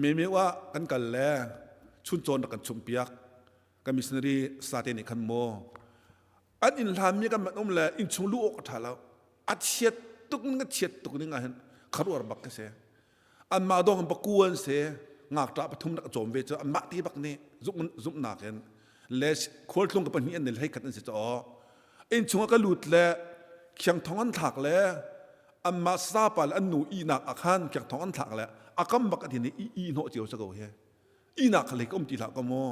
memeu ah kan kal le chuncawn rak kan chumh piak kan missionary sate nih khan maw an inn hlanmi kan man um le innchung luh awk a ṭha lo a chiat tuk ning a chiat tuk ning ah hin kharuar bak ka si anmah dong paku an si ngakṭah pathum rak cawm ve cu anmah te bak nih zumhnak in le khualtlung ka pahnih an nil hei khat an si caw inn chungah ka lut le khiang thong an thlak le anmah sapa le an nu ihnak ah khan khiang thong an thlak le a kam bak a tin i i hnawh cio sa ko hi ihnak kha lei ka um ti hlah ko mu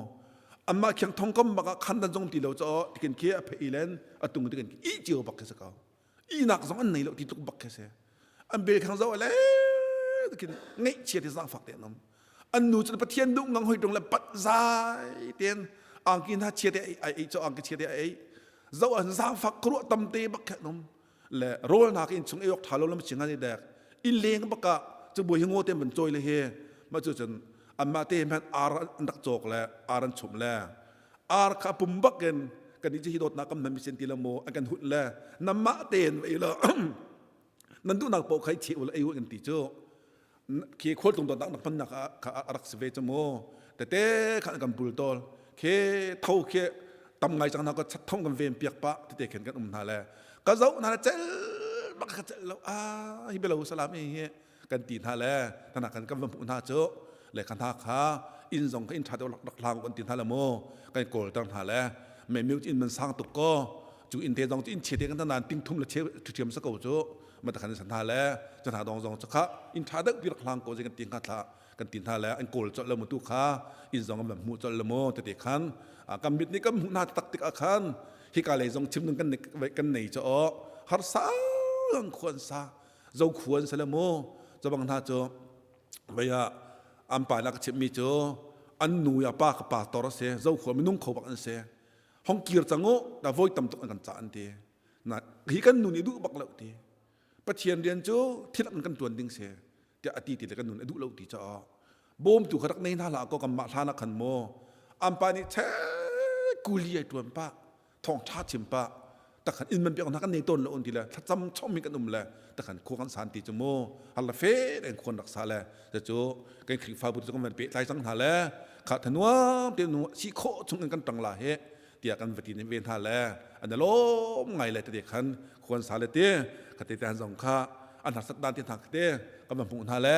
anmah khiang thong kam bak ah khan dan zong ti lo caw tikin khi a phei len a tung tikin i cio bak khi sa ko ihnak zong an nei lo ti tluk bak khi si an bel khang zo le khin ngaihchia ti zangfak te an um an nu cu pathian duh ngang hoi tung le pat zai ten angki hna chia te ai ei cho angki chia te ai ei zo an zangfak kruah tam te bak khe an um le rawl nak in chung ei ok tha lo lam ching ani dek in leng baka chu bui hingo te man choi le he ma chu chun amma te man ar an rak chok le ar an chum le ar kha pum bak in kan i hi dawtnak kam nan mi sen ti la mu an kan hut le namah tein ei lo nan duhnak paoh khai che ul ei u kan ti cu khi khualtlung dawtnak nak hmannak kha a rak si ve cu mu tete khan kan bul tawl khi tho khi tam ngai cang na ka chat thong kan ven piak pa tete khen kan um hna le ka zoh hna le cel bak ka cel lo a hi belo salam hi kan ti hna le tana kan kan va hmuh hna cu le kan hna kha inn zong kha inn ṭha deuh rak hlang kan ti hna le mu kan kawl ter hna le me mi inn man sang tuk ko cu inn te zong cu inn chia te kan nan ting thum le che ṭhiam sa ko cu ma ta khan san hna le cu hna dong zong cu kha inn ṭha deuh pi rak hlang ko kan ti hna thla kan ti hna le an kawl colh le mu tu kha inn zong an hmuh colh le mu tete khan kan mit nih kan hmuh hna tak tik ah khan. Hika lei zong chim ding kan kan nei cho harsa lang khuan sa zo khuan sa le mu chabang hna cu vaya an pa na ka chim mi cu an nu ya pa ka pa tor se zo khua minung kho bak an se hong kir changu da voi tam tuk an kan cha an ti na hi kan nu nih duh bak lo ti Pathian rian cu thil an kan tuan ding se tiah a ti ti le kan nun a duh lo ti caah bawmtu kha rak nei hna hlah ko kan mah hlan ah khan maw an pa nih che kuli ai tuan pah thawng tha chim pah takhan inn man piak hna kan nei tawn lo on ti le thlacam chom mi kan um le takhan khua kan san ti cu mu har la fe en khuan rak sa le cu kan Khrihfabu cu kan van pe tlai cang hna le kha thanuam te nu si khawh chung in kan tang la he tiah kan va ti ve hna le an lawm ngai le tete khan khuan sa le te khate te han zong kha an harsat dan te hna te kan va hmuh hna le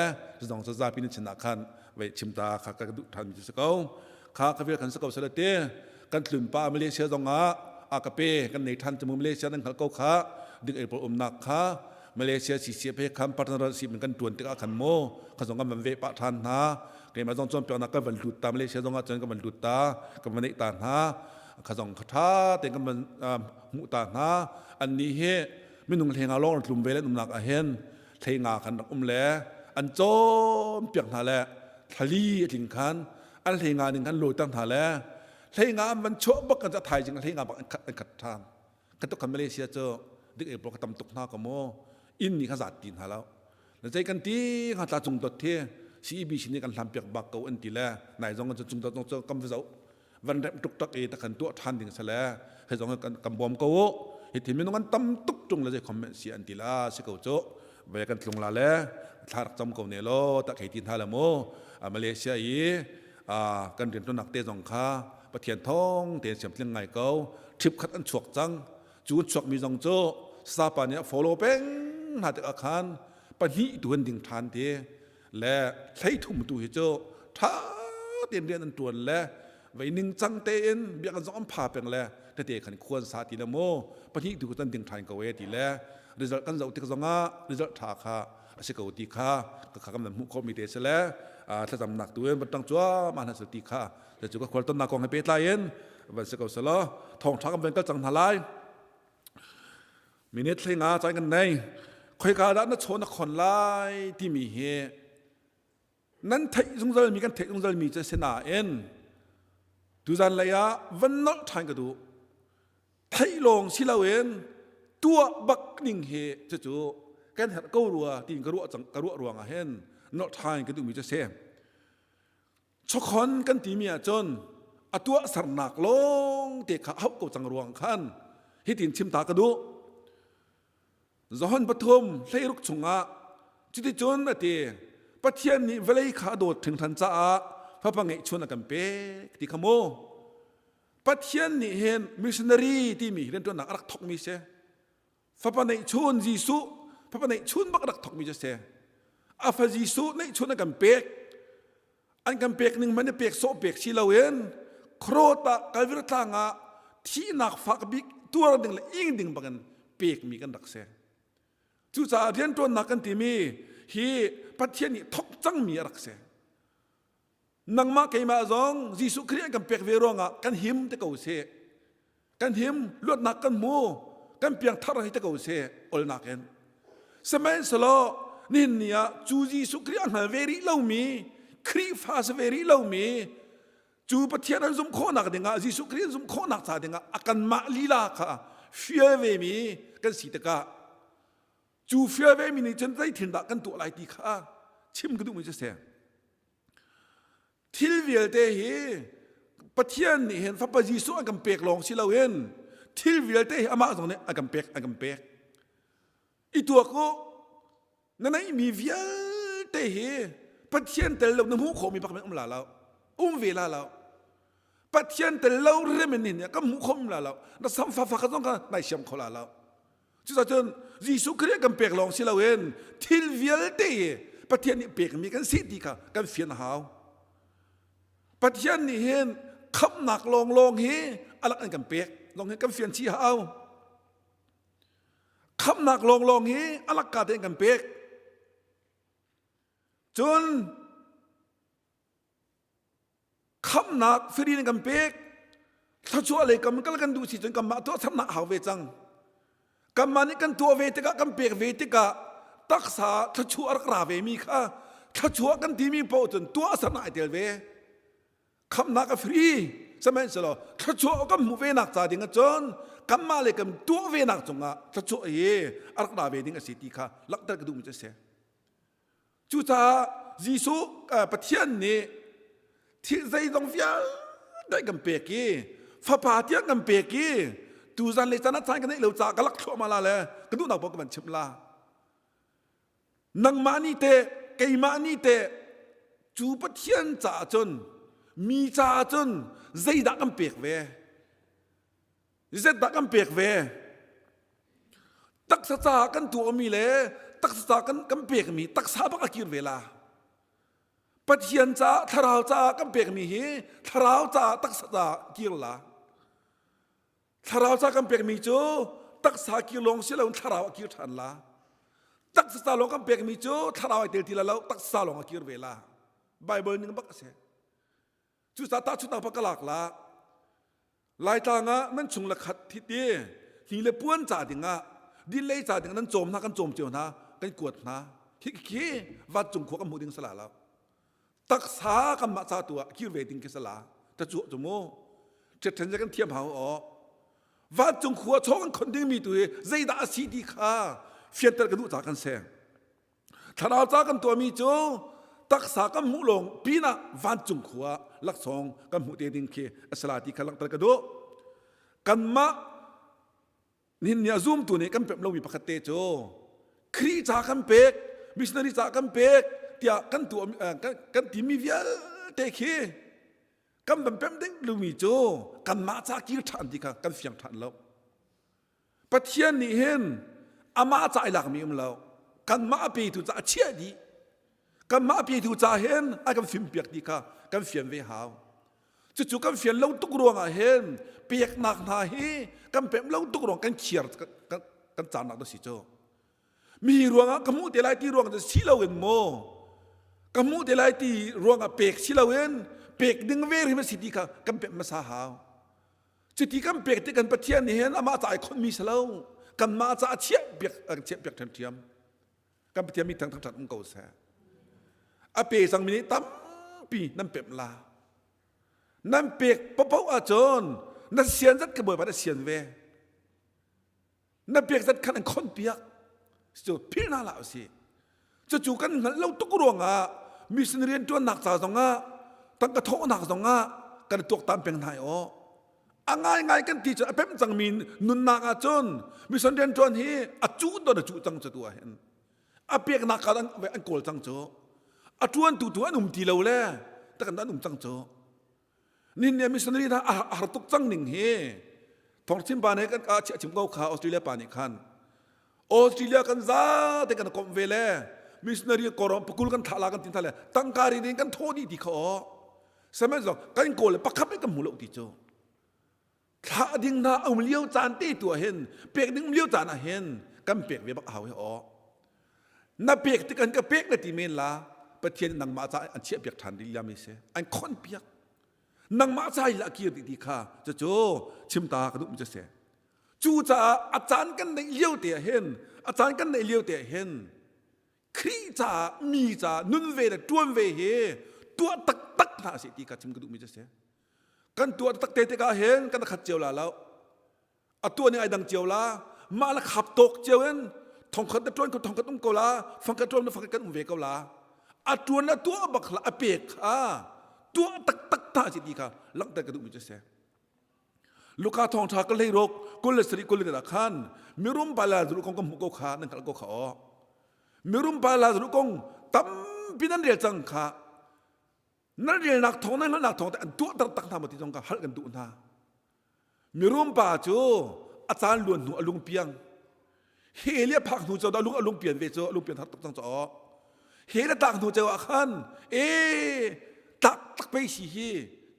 zong cu zapi nan chin ah khan vei chim ta kha ka duh than mi cu si ko kha ka vil khan si ko sale te kan tlun pa Malaysia zong ah a ka pe kan nei than chu Malaysia nan hngal ko kha ding ei pawl umnak kha Malaysia CCF he khan partner si min kan tuan tikah khan mo kha zong kan van ve pah than hna keimah zong cawnpiaknak kan van lut ta Malaysia zong ah cun kan van lut ta kan van neih ta hna kha zong kha tha tein kan van hmuh ta hna an nih hi minung hlenga lawng tlum ve le umnak ah hin thlenga khan rak um le an cawnpiak hna le thlali a tling khan an hlenga ning khan lawi ter hna le hlenga an van chuah bak kan thaizing hlenga bak an khat an khat than ka tuk kan Malaysia cu dik ei ka tam tuk hna ka mu inn ni kha zat ti hna lo na zei kan ti nga tla cung dot thi CEBC nih kan hlam piak bak ko an ti le nai zong cu cung dot zong cu kam zo van rem tuk tak e ta kan tuah than ding sale he zong kan kan bom ko hi thi minung an tam tuk tung le zei comment si an ti la si ko cu ve kan tlung la le thla rak cam ko ne lo ta khei ti hna la mu Malaysia i kan rian tuannak te zong kha Pathian thawng tein siam tling ngai ko trip khat an chuak cang cu an chuak mi zong cu sapa nih a follow peng hna tikah khan pahnih tu an ding ṭhan ti le thleithum tu hi cu ṭha tein rian an ṭuan le vei ningcang tein biakinn zong an pha peng le tete khan khuan sa ti le mu pahnih tu kan ding ṭhan ko e ti le result kan zoh tik zongah result ṭha kha a si ko ti kha ka kha kan hmuh khawhmi te si le thlacamnak tu in van ṭang cuahmah hna ti kha cu ka khual tonnak kong he pehtlai in van si ko selaw thawngṭha kan van kal cang hna lai minute thlenga caan kan nei khoika dah na chaw na khon lai timi hi nan theih zungzal mi kan theih zungzal mi cu si nain tuzan lei ah van nolh ṭhan ka duh theih lawng si loin tuah bak ning hi cucu kan herh ko rua tiin ka ruah cang ka ruah ruangah hin nolh ṭhan ka duhmi cu si Chawkhon kan timi ahcun a tuahsernak lawng te kha hauh ko cang ruang khan hitin chim ta ka duh. Johan pathum hleiruk chungah cuticun a ti Pathian nih vawlei kha a dawt hringhran caah fapa ngeihchun a kan pek ti kha mu. Pathian nih hin missionary timi rianṭuannak a rak thawkmi si. Fapa neihchun Jesuh, fapa neihchun bak rak thawkmi cu si. A fa Jesuh neihchun a kan pek. An kan pek ning hmanh pek sawh pek si loin khuarawt ah Kalvary tlang ah thihnak fak bik tuar ding le ing ding bangin pekmi kan rak si. Cucaah rianṭuannak kan timi hi Pathian nih thawk cangmi a rak si. Nangmah keimah zong Jesuh Khrih an kan pek ve ruangah kan him te ko sih. Kan him luatnak kan hmu kan piangthar hei te ko sih olnak in. Sihmanhsehlaw nihin ni ah cu Jesuh Khrih a hngal ve rih lomi Khrihfa si ve rih lomi cu Pathian an zumh khawhnak dingah Jesuh Khrih an zumh khawhnak ca dingah a kanmah lila kha fial vemi kan si tikah cu fial vemi nih cun zeithil dah kan tuah lai ti kha chim ka duhmi cu si. Thil vialte hi Pathian nih hin Fapa Jesuh an kan pek lawng si loin thil vialte hi amah zong nih a kan pek an kan pek. I tuak u na neihmi vialte hi Pathian tel lo na hmuh khawhmi bak men um la lo um ve la lo Pathian tel lo rem in nih kan hmuh khawm la lo na samfa fa kha zong kha nai siam kho la lo Cucaah Jesuh Khrih kan pek lawng si loin thil vialte hi Pathian nih pekmi kan si ti kha kan fian a hau. Pathian nih hin khamhnak lawnglawng hi alak an kan pek lawng hi kan fian chih hau. Khamhnak lawnglawng hi alak ka tein kan pek. Cun khamhnak free in kan pek. Thluachuah lei kam kal kan duh si cun kanmah tuahsernak hau ve cang. Kanmah nih kan tuah ve tikah kan pek ve tikah taksa thluachuah a rak ra ve mi kha thluachuah kan timi paoh cun tuahsernak ai tel ve. Khamhnak a free sihmanhsehlaw thluachuah kan hmuh ve nak ca ding ahcun kanmah le kan tuah ve nak cungah thluachuah hi a rak ra ve ding a si ti kha langhter ka duhmi cu a si. Cucaah Jesuh Pathian nih thil zeizong vialte kan pek i fapa tiang kan pek i tuzan le caan ah caan ka neih lo caah ka lak thluahmah la le ka duhnak paoh ka van chimh la. Nangmah nih teh keimah nih teh cu Pathian caah cun mi caah cun zeidah kan pek ve? Zeitdah kan pek ve? Taksa caah kan tuahmi le taksa caah kan, kan pekmi taksa bak a kir ve la. Pathian caah thlarau caah kan pekmi hi thlarau caah taksa caah kir la. Thlarau caah kan pekmi cu taksa kir lawng si loin thlarau a kir ṭhan la. Taksa ca lawng kan pekmi cu thlarau ai tel ti la lo taksa lawng a kir ve la. Bible ning bak a si. Cucaah tahchunhnak bak ka lak la. Laitlang ah nan chung le khat thit i hni le puan ca dingah dillei ca ding nan cawm hna kan cawm cio hna kan kuat hna khi khi vancung khua kan hmuh ding sala lo taksa kanmah ca tu ah kir ve ding khi sala ta cu cu mu ṭhiat kan thiam hau aw vancung khua chaw kan khon ding mi tu hi zeidah a si ti kha fianter ka duh ca kan seng Thlarau ca kan tuahmi cu taksa kan hmuh lawng pinah vancung khua laksawng kan hmuh te ding khi a si la ti kha langhter ka duh. Kanmah nihin ni a zumtu nih kan pemh lomi pakhat te cu Khrih ca kan pek, missionary ca kan pek tiah kan tuah kan timi vialte khi kan van pemh ding lomi cu kanmah ca kir ṭhan ti kha kan fiang ṭhan lo. Pathian nih hin amah ca i lakmi um lo. Kanmah a petu ca a chiah dih. Kanmah a petu ca hin a kan fimpiak ti kha kan fian ve hau. Cucu kan fian lo tuk ruangah hin peknak hna hi kan pemh lo tuk ruang kan khiar kan, kan caannak da si cu. Mi ruangah ka hmuh te lai ti ruang cu si loin maw ka hmuh te lai ti ruangah pek si loin pek ding ve hrim a si ti kha kan pemh hmasa hau. Cuti kan pek ti kan Pathian nih hin amah ca ai khonmi si lo. Kanmah ca a chiah piak a kan chiah piak ṭhiamṭhiam. Kan Pathian mi thang thangṭhat um ko seh. A pe cangmi nih tampi nan pemh la. Nan pek paohpaoh ahcun na sian zat ka Bawipa na sian ve. Na pek zat khan an khon piak cu philh hna hlah usih cucu kan hngalh lo tuk ruangah mission rian ṭuannak ca zongah tangka thawhnak zongah kan tuaktan peng hna aw a ngaingai kan ti cu a pemh cangmi nunnak ah cun mission rian ṭuan hi a cuh don a cuh cang cu tu ah hin a peknak ka an kawl cang cu a ṭuantu tu an um ti lo le takan an um cang cu Nin nih missionary hna a har tuk cang ning hi thawngchim pa nih kan ka chim ko kha Australia pa nih khan Australia kan za te kan komh ve le missionary korom pakul kan thlah la kan tin tha le tangka ri ding kan thaw dih ti kha o sihmanhsehlaw kan kawl le pakhat kan hmu lo ti cu thlah ding hna um lio caan te tu ah hin pek ding um lio caan ah hin kan pek ve bak hau hi o na pek tik an ka pek na ti men la pathian nangmah ca an chiah piak ṭhan dih mi si an khon piak nangmah ca i la kir ti ti kha cucu chim ta ka duh mi cu si cu caah a caan kan neih lio te ah hin a caan kan neih lio te ah hin Khrih caah mi caah nun ve le ṭuan ve hi tuah taktak hna sih ti kha chim ka duh mi cu si kan tuah tak te tikah hin kan khat cio la lo a tuah ning ai dang cio la mah la khap tawk cio in thongkhat na tuan ko thongkhat um ko la fangkhat tuan na fangkhat kan um ve ko la a tuan la tuah bak la a pek kha tuah taktak ta si ti kha langhter ka duh mi cu si Luka thawngtha ka hlei rok kul le sarih kul le khan mirum pa Lazarus kong ka hmuh ko kha nan hngalh ko kha aw mirum pa Lazarus kong tampi nan rel cang kha nan relnak thawng nan hngalhnak thawng te an tuah taktak hna maw ti zong kha halh kan duh hna mirum pa cu a caan luan hnu a lung piang hell a phak hnu cu a lung a lung pian ve cu a lung pian har tuk cang cu hell a tlak hnu ceu ah khan e tlak tak pei si hi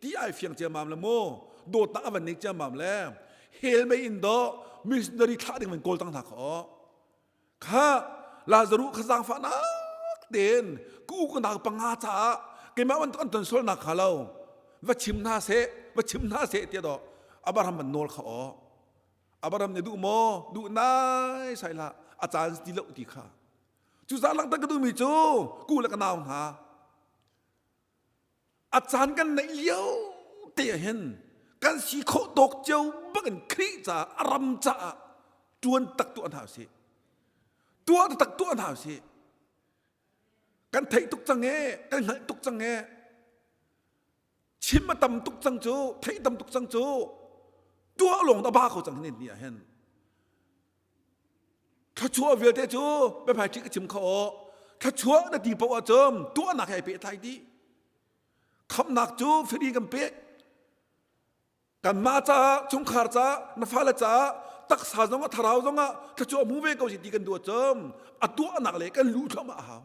ti ai fiang ciammam le mu dawtnak a van nei ciammam le hell mei in do missionary thlah ding van kawl tang hna kha Kha Lazaruh kha zaangfahnak tein ka u ka nau panga caah keimah bantuk an ton sualnak kha lo va chim hna seh va chim hna seh tiah dawh. Abraham man nawl kha aw. Abraham nih duh maw? Duh nai sai hlah. A caan ti lo ti kha. Cucaah langhter ka duhmi cu ku le ka nau hna a caan kan neih lio te ah hin kan si khawh tawk cio bangin Khrih caah a ram caah ṭuan tak tuah hna usih. Tuah tak tuah hna usih. Kan theih tuk cang e, kan hngalh tuk cang e. Chim a tam tuk cang cu, theih tam tuk cang cu. Tuah lawng a ba ko cang hin ni ah hin. Thluachuah vialte cu biahmai ṭhi ka chim kho aw. Thluachuah na ti paoh ahcun tuahnak he ai pehtlai dih. Khamhnak cu firi kan pek. Kanmah caah, chungkhar caah, na fale caah, taksa zongah, thlarau zongah thluachuah hmu ve ko si ti kan duh ahcun a tuahnak le kan luh thluahmah a hau.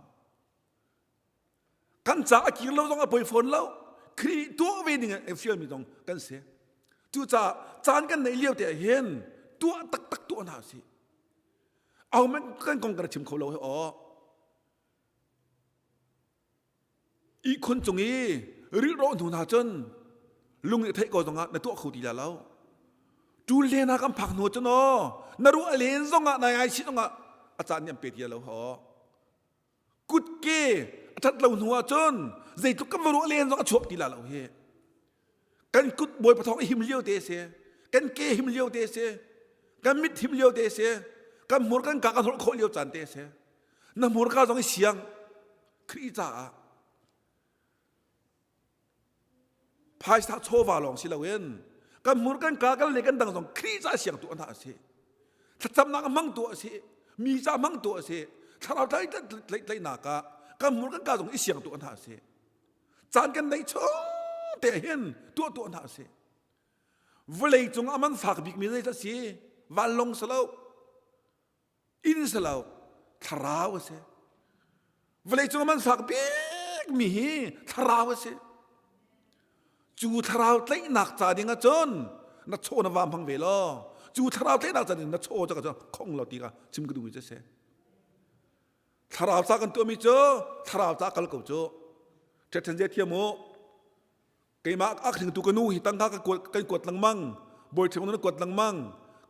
Kan ca a kir lo zong a poi fawn lo. Khrih tuah ve ding in fialmi zong kan si. Cucaah caan kan neih lio te ah hin tuah taktak tuah hna usih. Ahohmanh kan kong kan chim kho lo hi aw. Ihkhun cung i rilhrawh hnu hna cun lung i theih ko zongah na tuah kho ti la lo. Ṭul len ah kan phak hnu cun aw na ruah len zongah nai ngai chih zongah a caan nih an pe ti lo aw. Kutke a ṭhat lo hnu ahcun zeitluk kan va ruah len zong a chuak ti la lo hi. Kan kut bawipa thawng i him lio te si, kan ke him lio te si, kan mit him lio te si, kan hmur kan ka kan holh khawh lio caan te si. Na hmurka zong i siang Khrih caah phaisa chawva lawng si loin kan hmur kan ka kan le kan dang zong Khrih ca siang tu hna a si thlacamnak a hmang tu a si mi ca hmang tu a si thlarau tlai tlaihnak ah kan hmur kan ka zong i siang tu hna a si caan kan neih chung te hin tuah tuah hna a si vawlei cung a man fak bik mi zei si vanlong si lo inn si lo thlarau a si vawleicung a man fak bikmi hi thlarau a si cu thlarau tlaihnak ca ding ahcun na chaw na va hmang ve law cu thlarau tlaihnak ca ding na chaw ca cun khong lo ti kha chim ka duhmi cu a si thlarau ca kan tuahmi cu thlarau ca kal ko cu ṭhetṭhen zia thiam u Keimah a hringtu ka nu hi tangka ka kuat, kan kuat lengmang. Bawi ṭhing na kuat lengmang.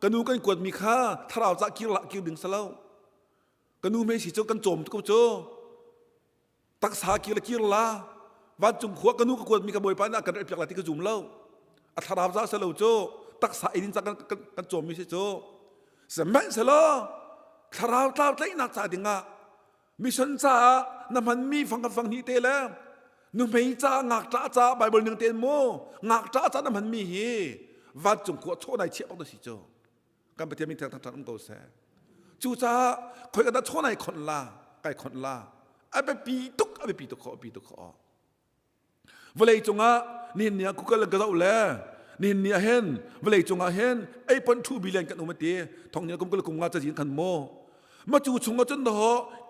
Ka nu kan kuatmi kha thlarau cah kir lah kir ding si lo. Ka nu mei si cu kan cawm ko cu. Taksa kir le kir la. Vancung khua ka nu ka kuatmi ka bawipa nih a kan relpiak la ti ka zum lo. A thlarau cah si lo cu. Taksa eidin cah kan, kan, kan cawmmi si cu. Sihmanhsehlaw thlarau tlau tlaihnak ca dingah Mission caah na hmanmi fang khat fang hnih te le nuhmei ca ngakṭah ca Bible ning tein mu ngakṭah ca na hmanmi hi vancung khua chaw nai chiah bak na si cu kan Pathian min thang um ko seh cucaah khoi ka dah chaw nai khon la kai khon la a biapi tuk a biapi tuk kho a biapi tuk kho Vawlei cungah nihin ni ah Google ka zoh le nihin ni ah hin vawlei cungah hin 8.2 billion kan um ati thong ni kum kul kum nga cazin khan mu ma cu chungah cun do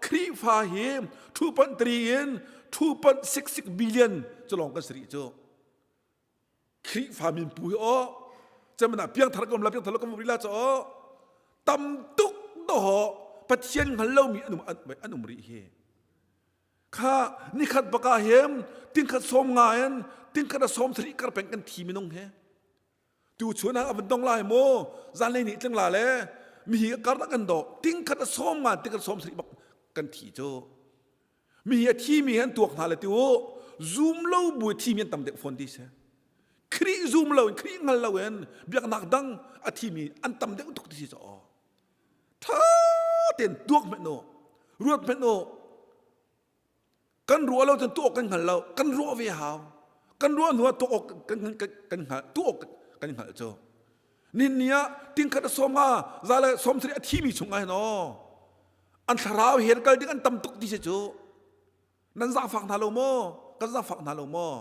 Khrihfa hi 2.3 in 2.66 billion cu lawng kan sari cu Khrihfa min pu hi aw cemana piangthar kom la piangthar lo kom rila cho tam tuk do Pathian hngal lomi an um an um rih hi Kha nikhat bak ah hin tingkhat sawm nga in tingkhat a sawm sarih kar peng kan thi minung he. Tu chun ah a van dong lai mu zanlei ni tling la le mi hi kar kan do tingkhat a sawm nga tingkhat sawm sarih bak kan thi cu. Mi hi a thi mi han tuak hna le ti u zum lo bu thi mi an tam deuh fawn ti si. Khrih zum lo in Khrih ngal lo in biaknak dang a thi mi an tam deuh tuk ti si cho. Ṭha tein tuak hmenh u ruat hmenh u kan ruah lo cun tuah awk kan hngal lo kan ruah ve hau kan ruah hnu ah tuah awk kan kan kan hngal tuah awk kan hngalh cu nin ni ah tingkhat a sawm nga za le sawm sarih a thimi chung ah hin aw an thlarau he kal ding an tam tuk ti si cu nan zaangfak hna lo maw kan zaangfak hna lo maw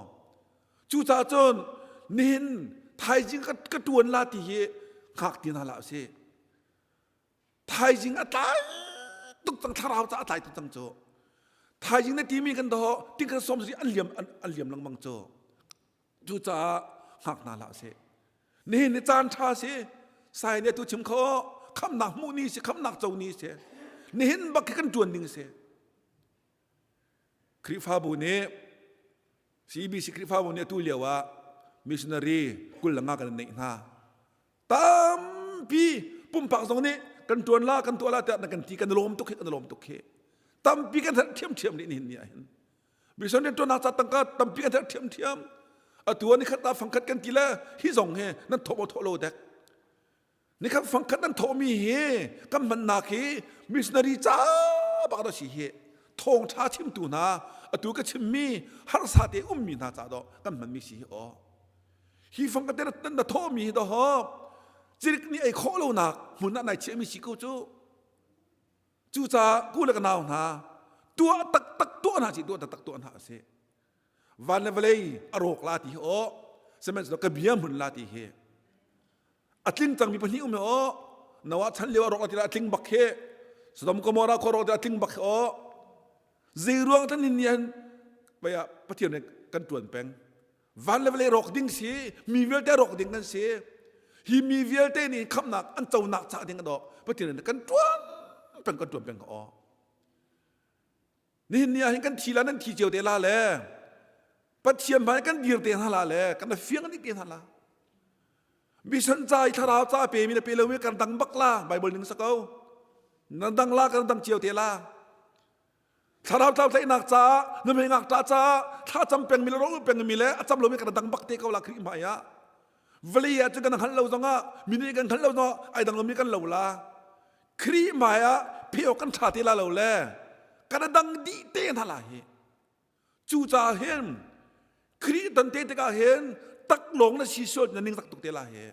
cucaah cun nihin thaizing ka, ka tuan la ti hi hngak ti hna hlah usih thaizing a tlai tuk cang thlarau ca a tlai tuk cang cu thaizing na timi kan doh tingkhat som si an liam an liam lengmang cu cucaah hngak hna hlah usih nihin ni caan ṭha si sai nih tu chim kho khamnak hmuh ni si khamnak co ni si nihin bak khi kan ṭuan ding si Khrihfabu nih CBC Khrihfabu nih atu lio ah missionary 25 kan neih hna. Tampi pumpak zong nih kan tuan la kan tuah la tiah na kan ti kan lawm tuk hi kan lawm tuk hi. Tampi kan herh thiamthiam nih nihin ni ah hin. Mission rian tuannak ca tangka tampi kan herh thiamthiam. Atu ah nikhat ah fangkhat kan ti le hi zong hi nan thawh maw thawh lo dek. Nikhat fangkhat nan thawhmi hi kan hmannak hi missionary ca bak dah si hi. Thawngṭha chimtu hna atu ka chimmi harsa te ummi hna ca dawh kan hmanmi si hi aw. Hi fangkhat te na thawhmi hi dawh cirik nih ei khawh lonak hmun ah nai chiahmi si ko cu. Cucaah ku le ka nau hna tuah taktak tuah hna si tuah taktak tuah hna a si. Van le vawlei a rawk la ti hi aw sihmanhsehlaw ka bia hmun la ti hi a tling cangmi pahnih um aw Noah chan lio a rawk la ti la a tling bak hi Sodom Gomorrah khua rawk ti la a tling bak hi aw zei ruang tan ni hin vaya Pathian nih kan tuan peng van le vawlei rawk ding si mi vialte rawk ding kan si hi mi vialte nih khamnak an conak ca ding a dawh Pathian nih kan tuan peng kan tuan peng ko aw nihin ni ah hin kan thi la nan thi cio te la le Pathian hmai kan dir te hna la le kan fiang dih te hna la mission ca i thlarau ca pe mi le pe lo mi kan dang bak la Bible ning sa ko nan dang la kan dang cio te la thlarau tlau tlaihnak caah na mei ngakṭah caah thla cam pengmi le ro pengmi le a cam lomi kan dang bak te ko la Khrih hmai ah vawlei ah cun kan hngalh lo zongah mi nih kan hngalh lo zongah ai dang lomi kan lo la Khrih hmai ah phe awk kan ṭha te la lo le kan dang dih te hna la hi cucaah hin Khrih ton te tikah hin tak lawng na si sual na ning zak tuk te la hi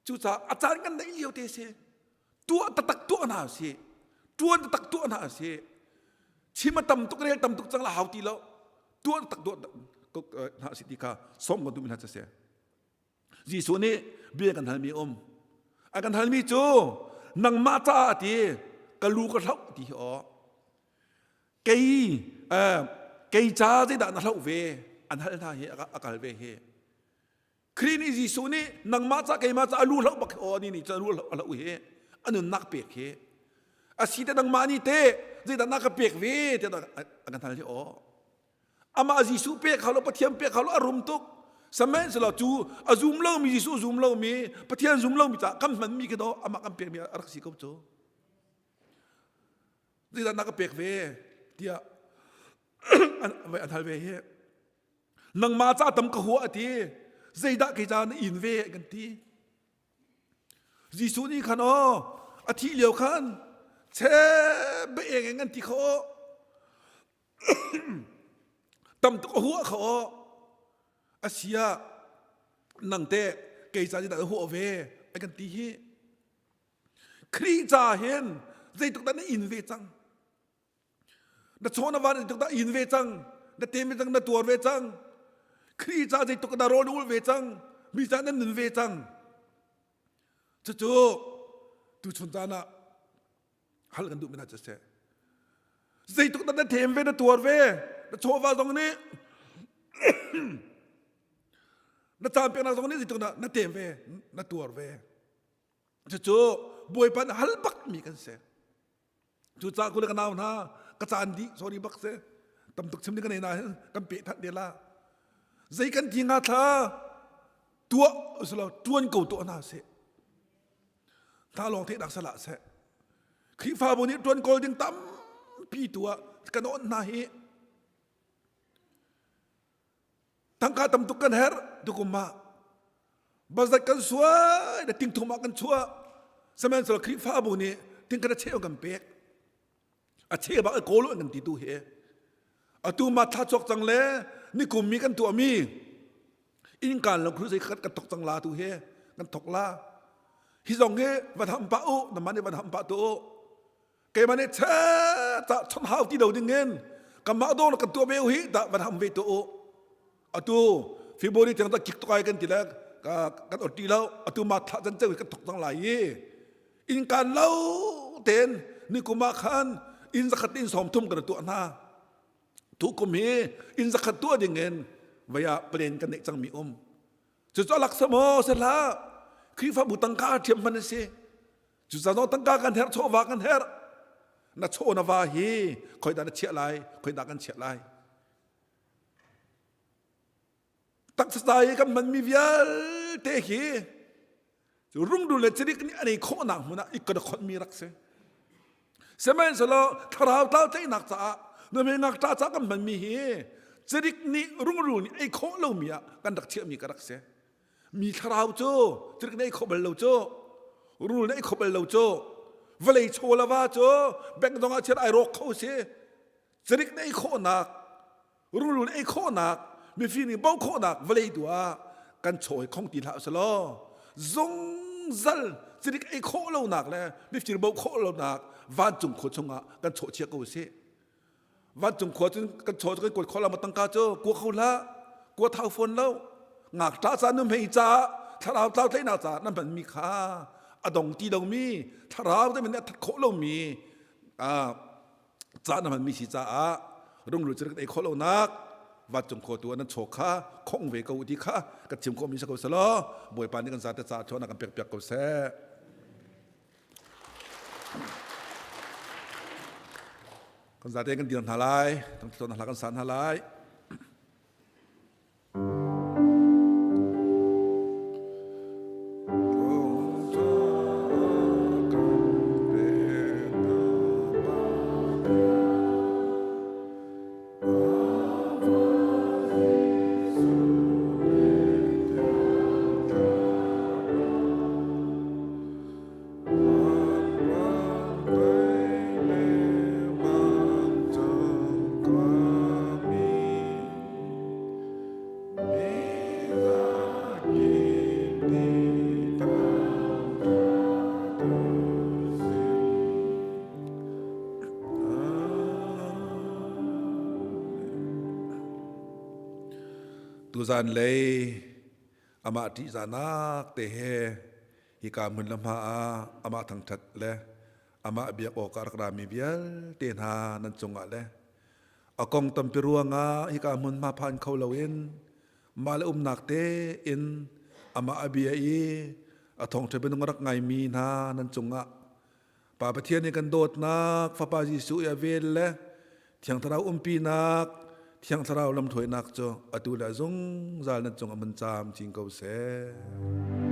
Cucaah a caan kan neih lio te si. Tuah taktak tuah hna si. Tuan taktak tuah hna si. Chim a tam tuk rel tam tuk cang la hau ti lo. Tuah tak tuah hna si ti kha som kan duh mi hna si. Jesuh nih bia kan halmi um. A kan halmi cu nangmah caah ti ka lu ka hloh ti hi aw. Kei kei ca zeidah na hloh ve an hal hna hi a kal ve hi. Khrih nih Jesuh nih nangmah ca keimah ca a lu hloh bak aw ni nih cun a lu hloh a hloh hi a nunnak pek hi a si te nangmah nih te zeidah na ka pek ve tiah a kan hal hi aw amah Jesuh pek hau lo Pathian pek hau lo a rum tuk sihmanhsehlaw cu a zum lomi Jesuh zum lomi Pathian zum lomi caah kan hmanmi khi do amah kan pekmi a rak si ko cu zeidah na ka pek ve tiah an hal ve hi nangmah ca tam ka hua a ti zeidah kei ca na in ve kan ti Jesuh nih khan aw a thih lio khan che be eng an ti kho tam tuk a hua kho asia nang te kei ca dah hua ve ai kan ti hi Khrih ca hin zeituk dah na in ve cang Na chaw na van tuk dah in ve cang. Na tem ve cang, na tuar ve cang. Khrih ca zeituk dah rawl na ul ve cang. Mi ca nan nun ve cang. Cucu tuchun caan ah hal kan duh mi hna cu seh. Zeituk dah na them ve, na tuar ve. Na chawva zong nih na caan peknak zong nih zeituk dah na tem ve, na tuar ve. Cucu Bawipa nih hal bak mi kan si. Cucaah kule ka nau hna ka caan dih sorry bak si tam tuk chim ding ka nei na hin kan peh than te la zei kan ti nga thla tuah usilo tuan ko tuah hna seh hna lawng theihnak salah seh Khrihfabu nih tuan kawl ding tampi tuah kan on hna hi Tangka tam tuk kan herh tukum ah bazat kan suai na tingthum ah kan chuah sihmanhsehlaw Khrihfabu nih tingkhat a cheu kan pek a cheu bak kawl an kan ti tu hi atu ma thla chuak cang le nikum mi kan tuah mi innkaan lo khru zei khat kan thok cang la tu hi kan thok la hi zong hi van ham pa u na man van ham pa tu u keimah nih che ca chon hau ti lo ding in kanmah dawr kan tuah ve hi dah van ham ve tu u atu February tiang ta kik tuk ai kan ti le kan ot ti lo atu ma thla can ceu kan thok cang lai i in kan lo ten ni kum ah khan inn zakhat in sawm thum kan tuah hna tu kum hi inn zakhat tuah ding in vaya plan kan neih cang mi um cucu alak maw se hlah Khrihfabu tangka ṭhiam hman a si cucaah zong tangka kan herh chawva kan herh na chaw na va hi khoi dah na chiah lai khoi dah kan chiah lai taksa i kan hmanmi vialte hi. Cu rungrul le cirik nih an ei khawhnak hmun ah i kan khonmi rak si. Sihmanhsehlaw thlarau tlau tlaihnak caah nuhmei ngakṭah caah kan hmanmi hi cirik nih rungrul nih ei khawh lomi ah kan rak chiahmi ka rak si. Mi thlarau cu cirik nih ei khawh bal lo cu rul nih ei khawh bal lo cu vawlei chaw le va cu bank zong ah chiat ai rawk kho si. Cirik nih ei khawhnak rungrul ei khawhnak mifim nih bo khawhnak vawlei tu ah kan chawi khong ti hlah usalaw zungzal cirik ei khawh lonak le mifir bo khawh lonak vancung khua chungah kan chawh chia ko usih vancung khua cun kan chaw kan kuat khawh la tangka cu kua kho hlah kua thau fawn lo ngakṭah ca nu hmei ca thlarau tlau tlaihnak ca nan hmanmi kha a dong ti lomi thlarau te min a that khawh lomi ca na hmanmi si caah rungrul cu ei khawh lonak vancung khua tu nan chaw kha khong ve ko ti kha ka chim khawhmi si ko selaw Bawipa nih kan zate ca thuan kan pek piak ko seh. Kan zate kan dir hna lai, kan tlawn hna kan san hna lai. Tuzan lei amah ṭihzahnak te he hika hmun le hma ah amah thangṭhat le amah biak awkah rak rami vialte hna nan cungah le a kong tampi ruangah hika hmunhma phan kho loin mah le umnak tein amah a bia i a thawngṭha bianung a rak ngaimi hna nan cungah Pa Pathian i kan dawtnak Fapa Jesuh i a vel le Thiang Thlarau umpinak Thiang Thlarau lamhruainak cu atu le zungzal nan cung a mun caam cin ko seh.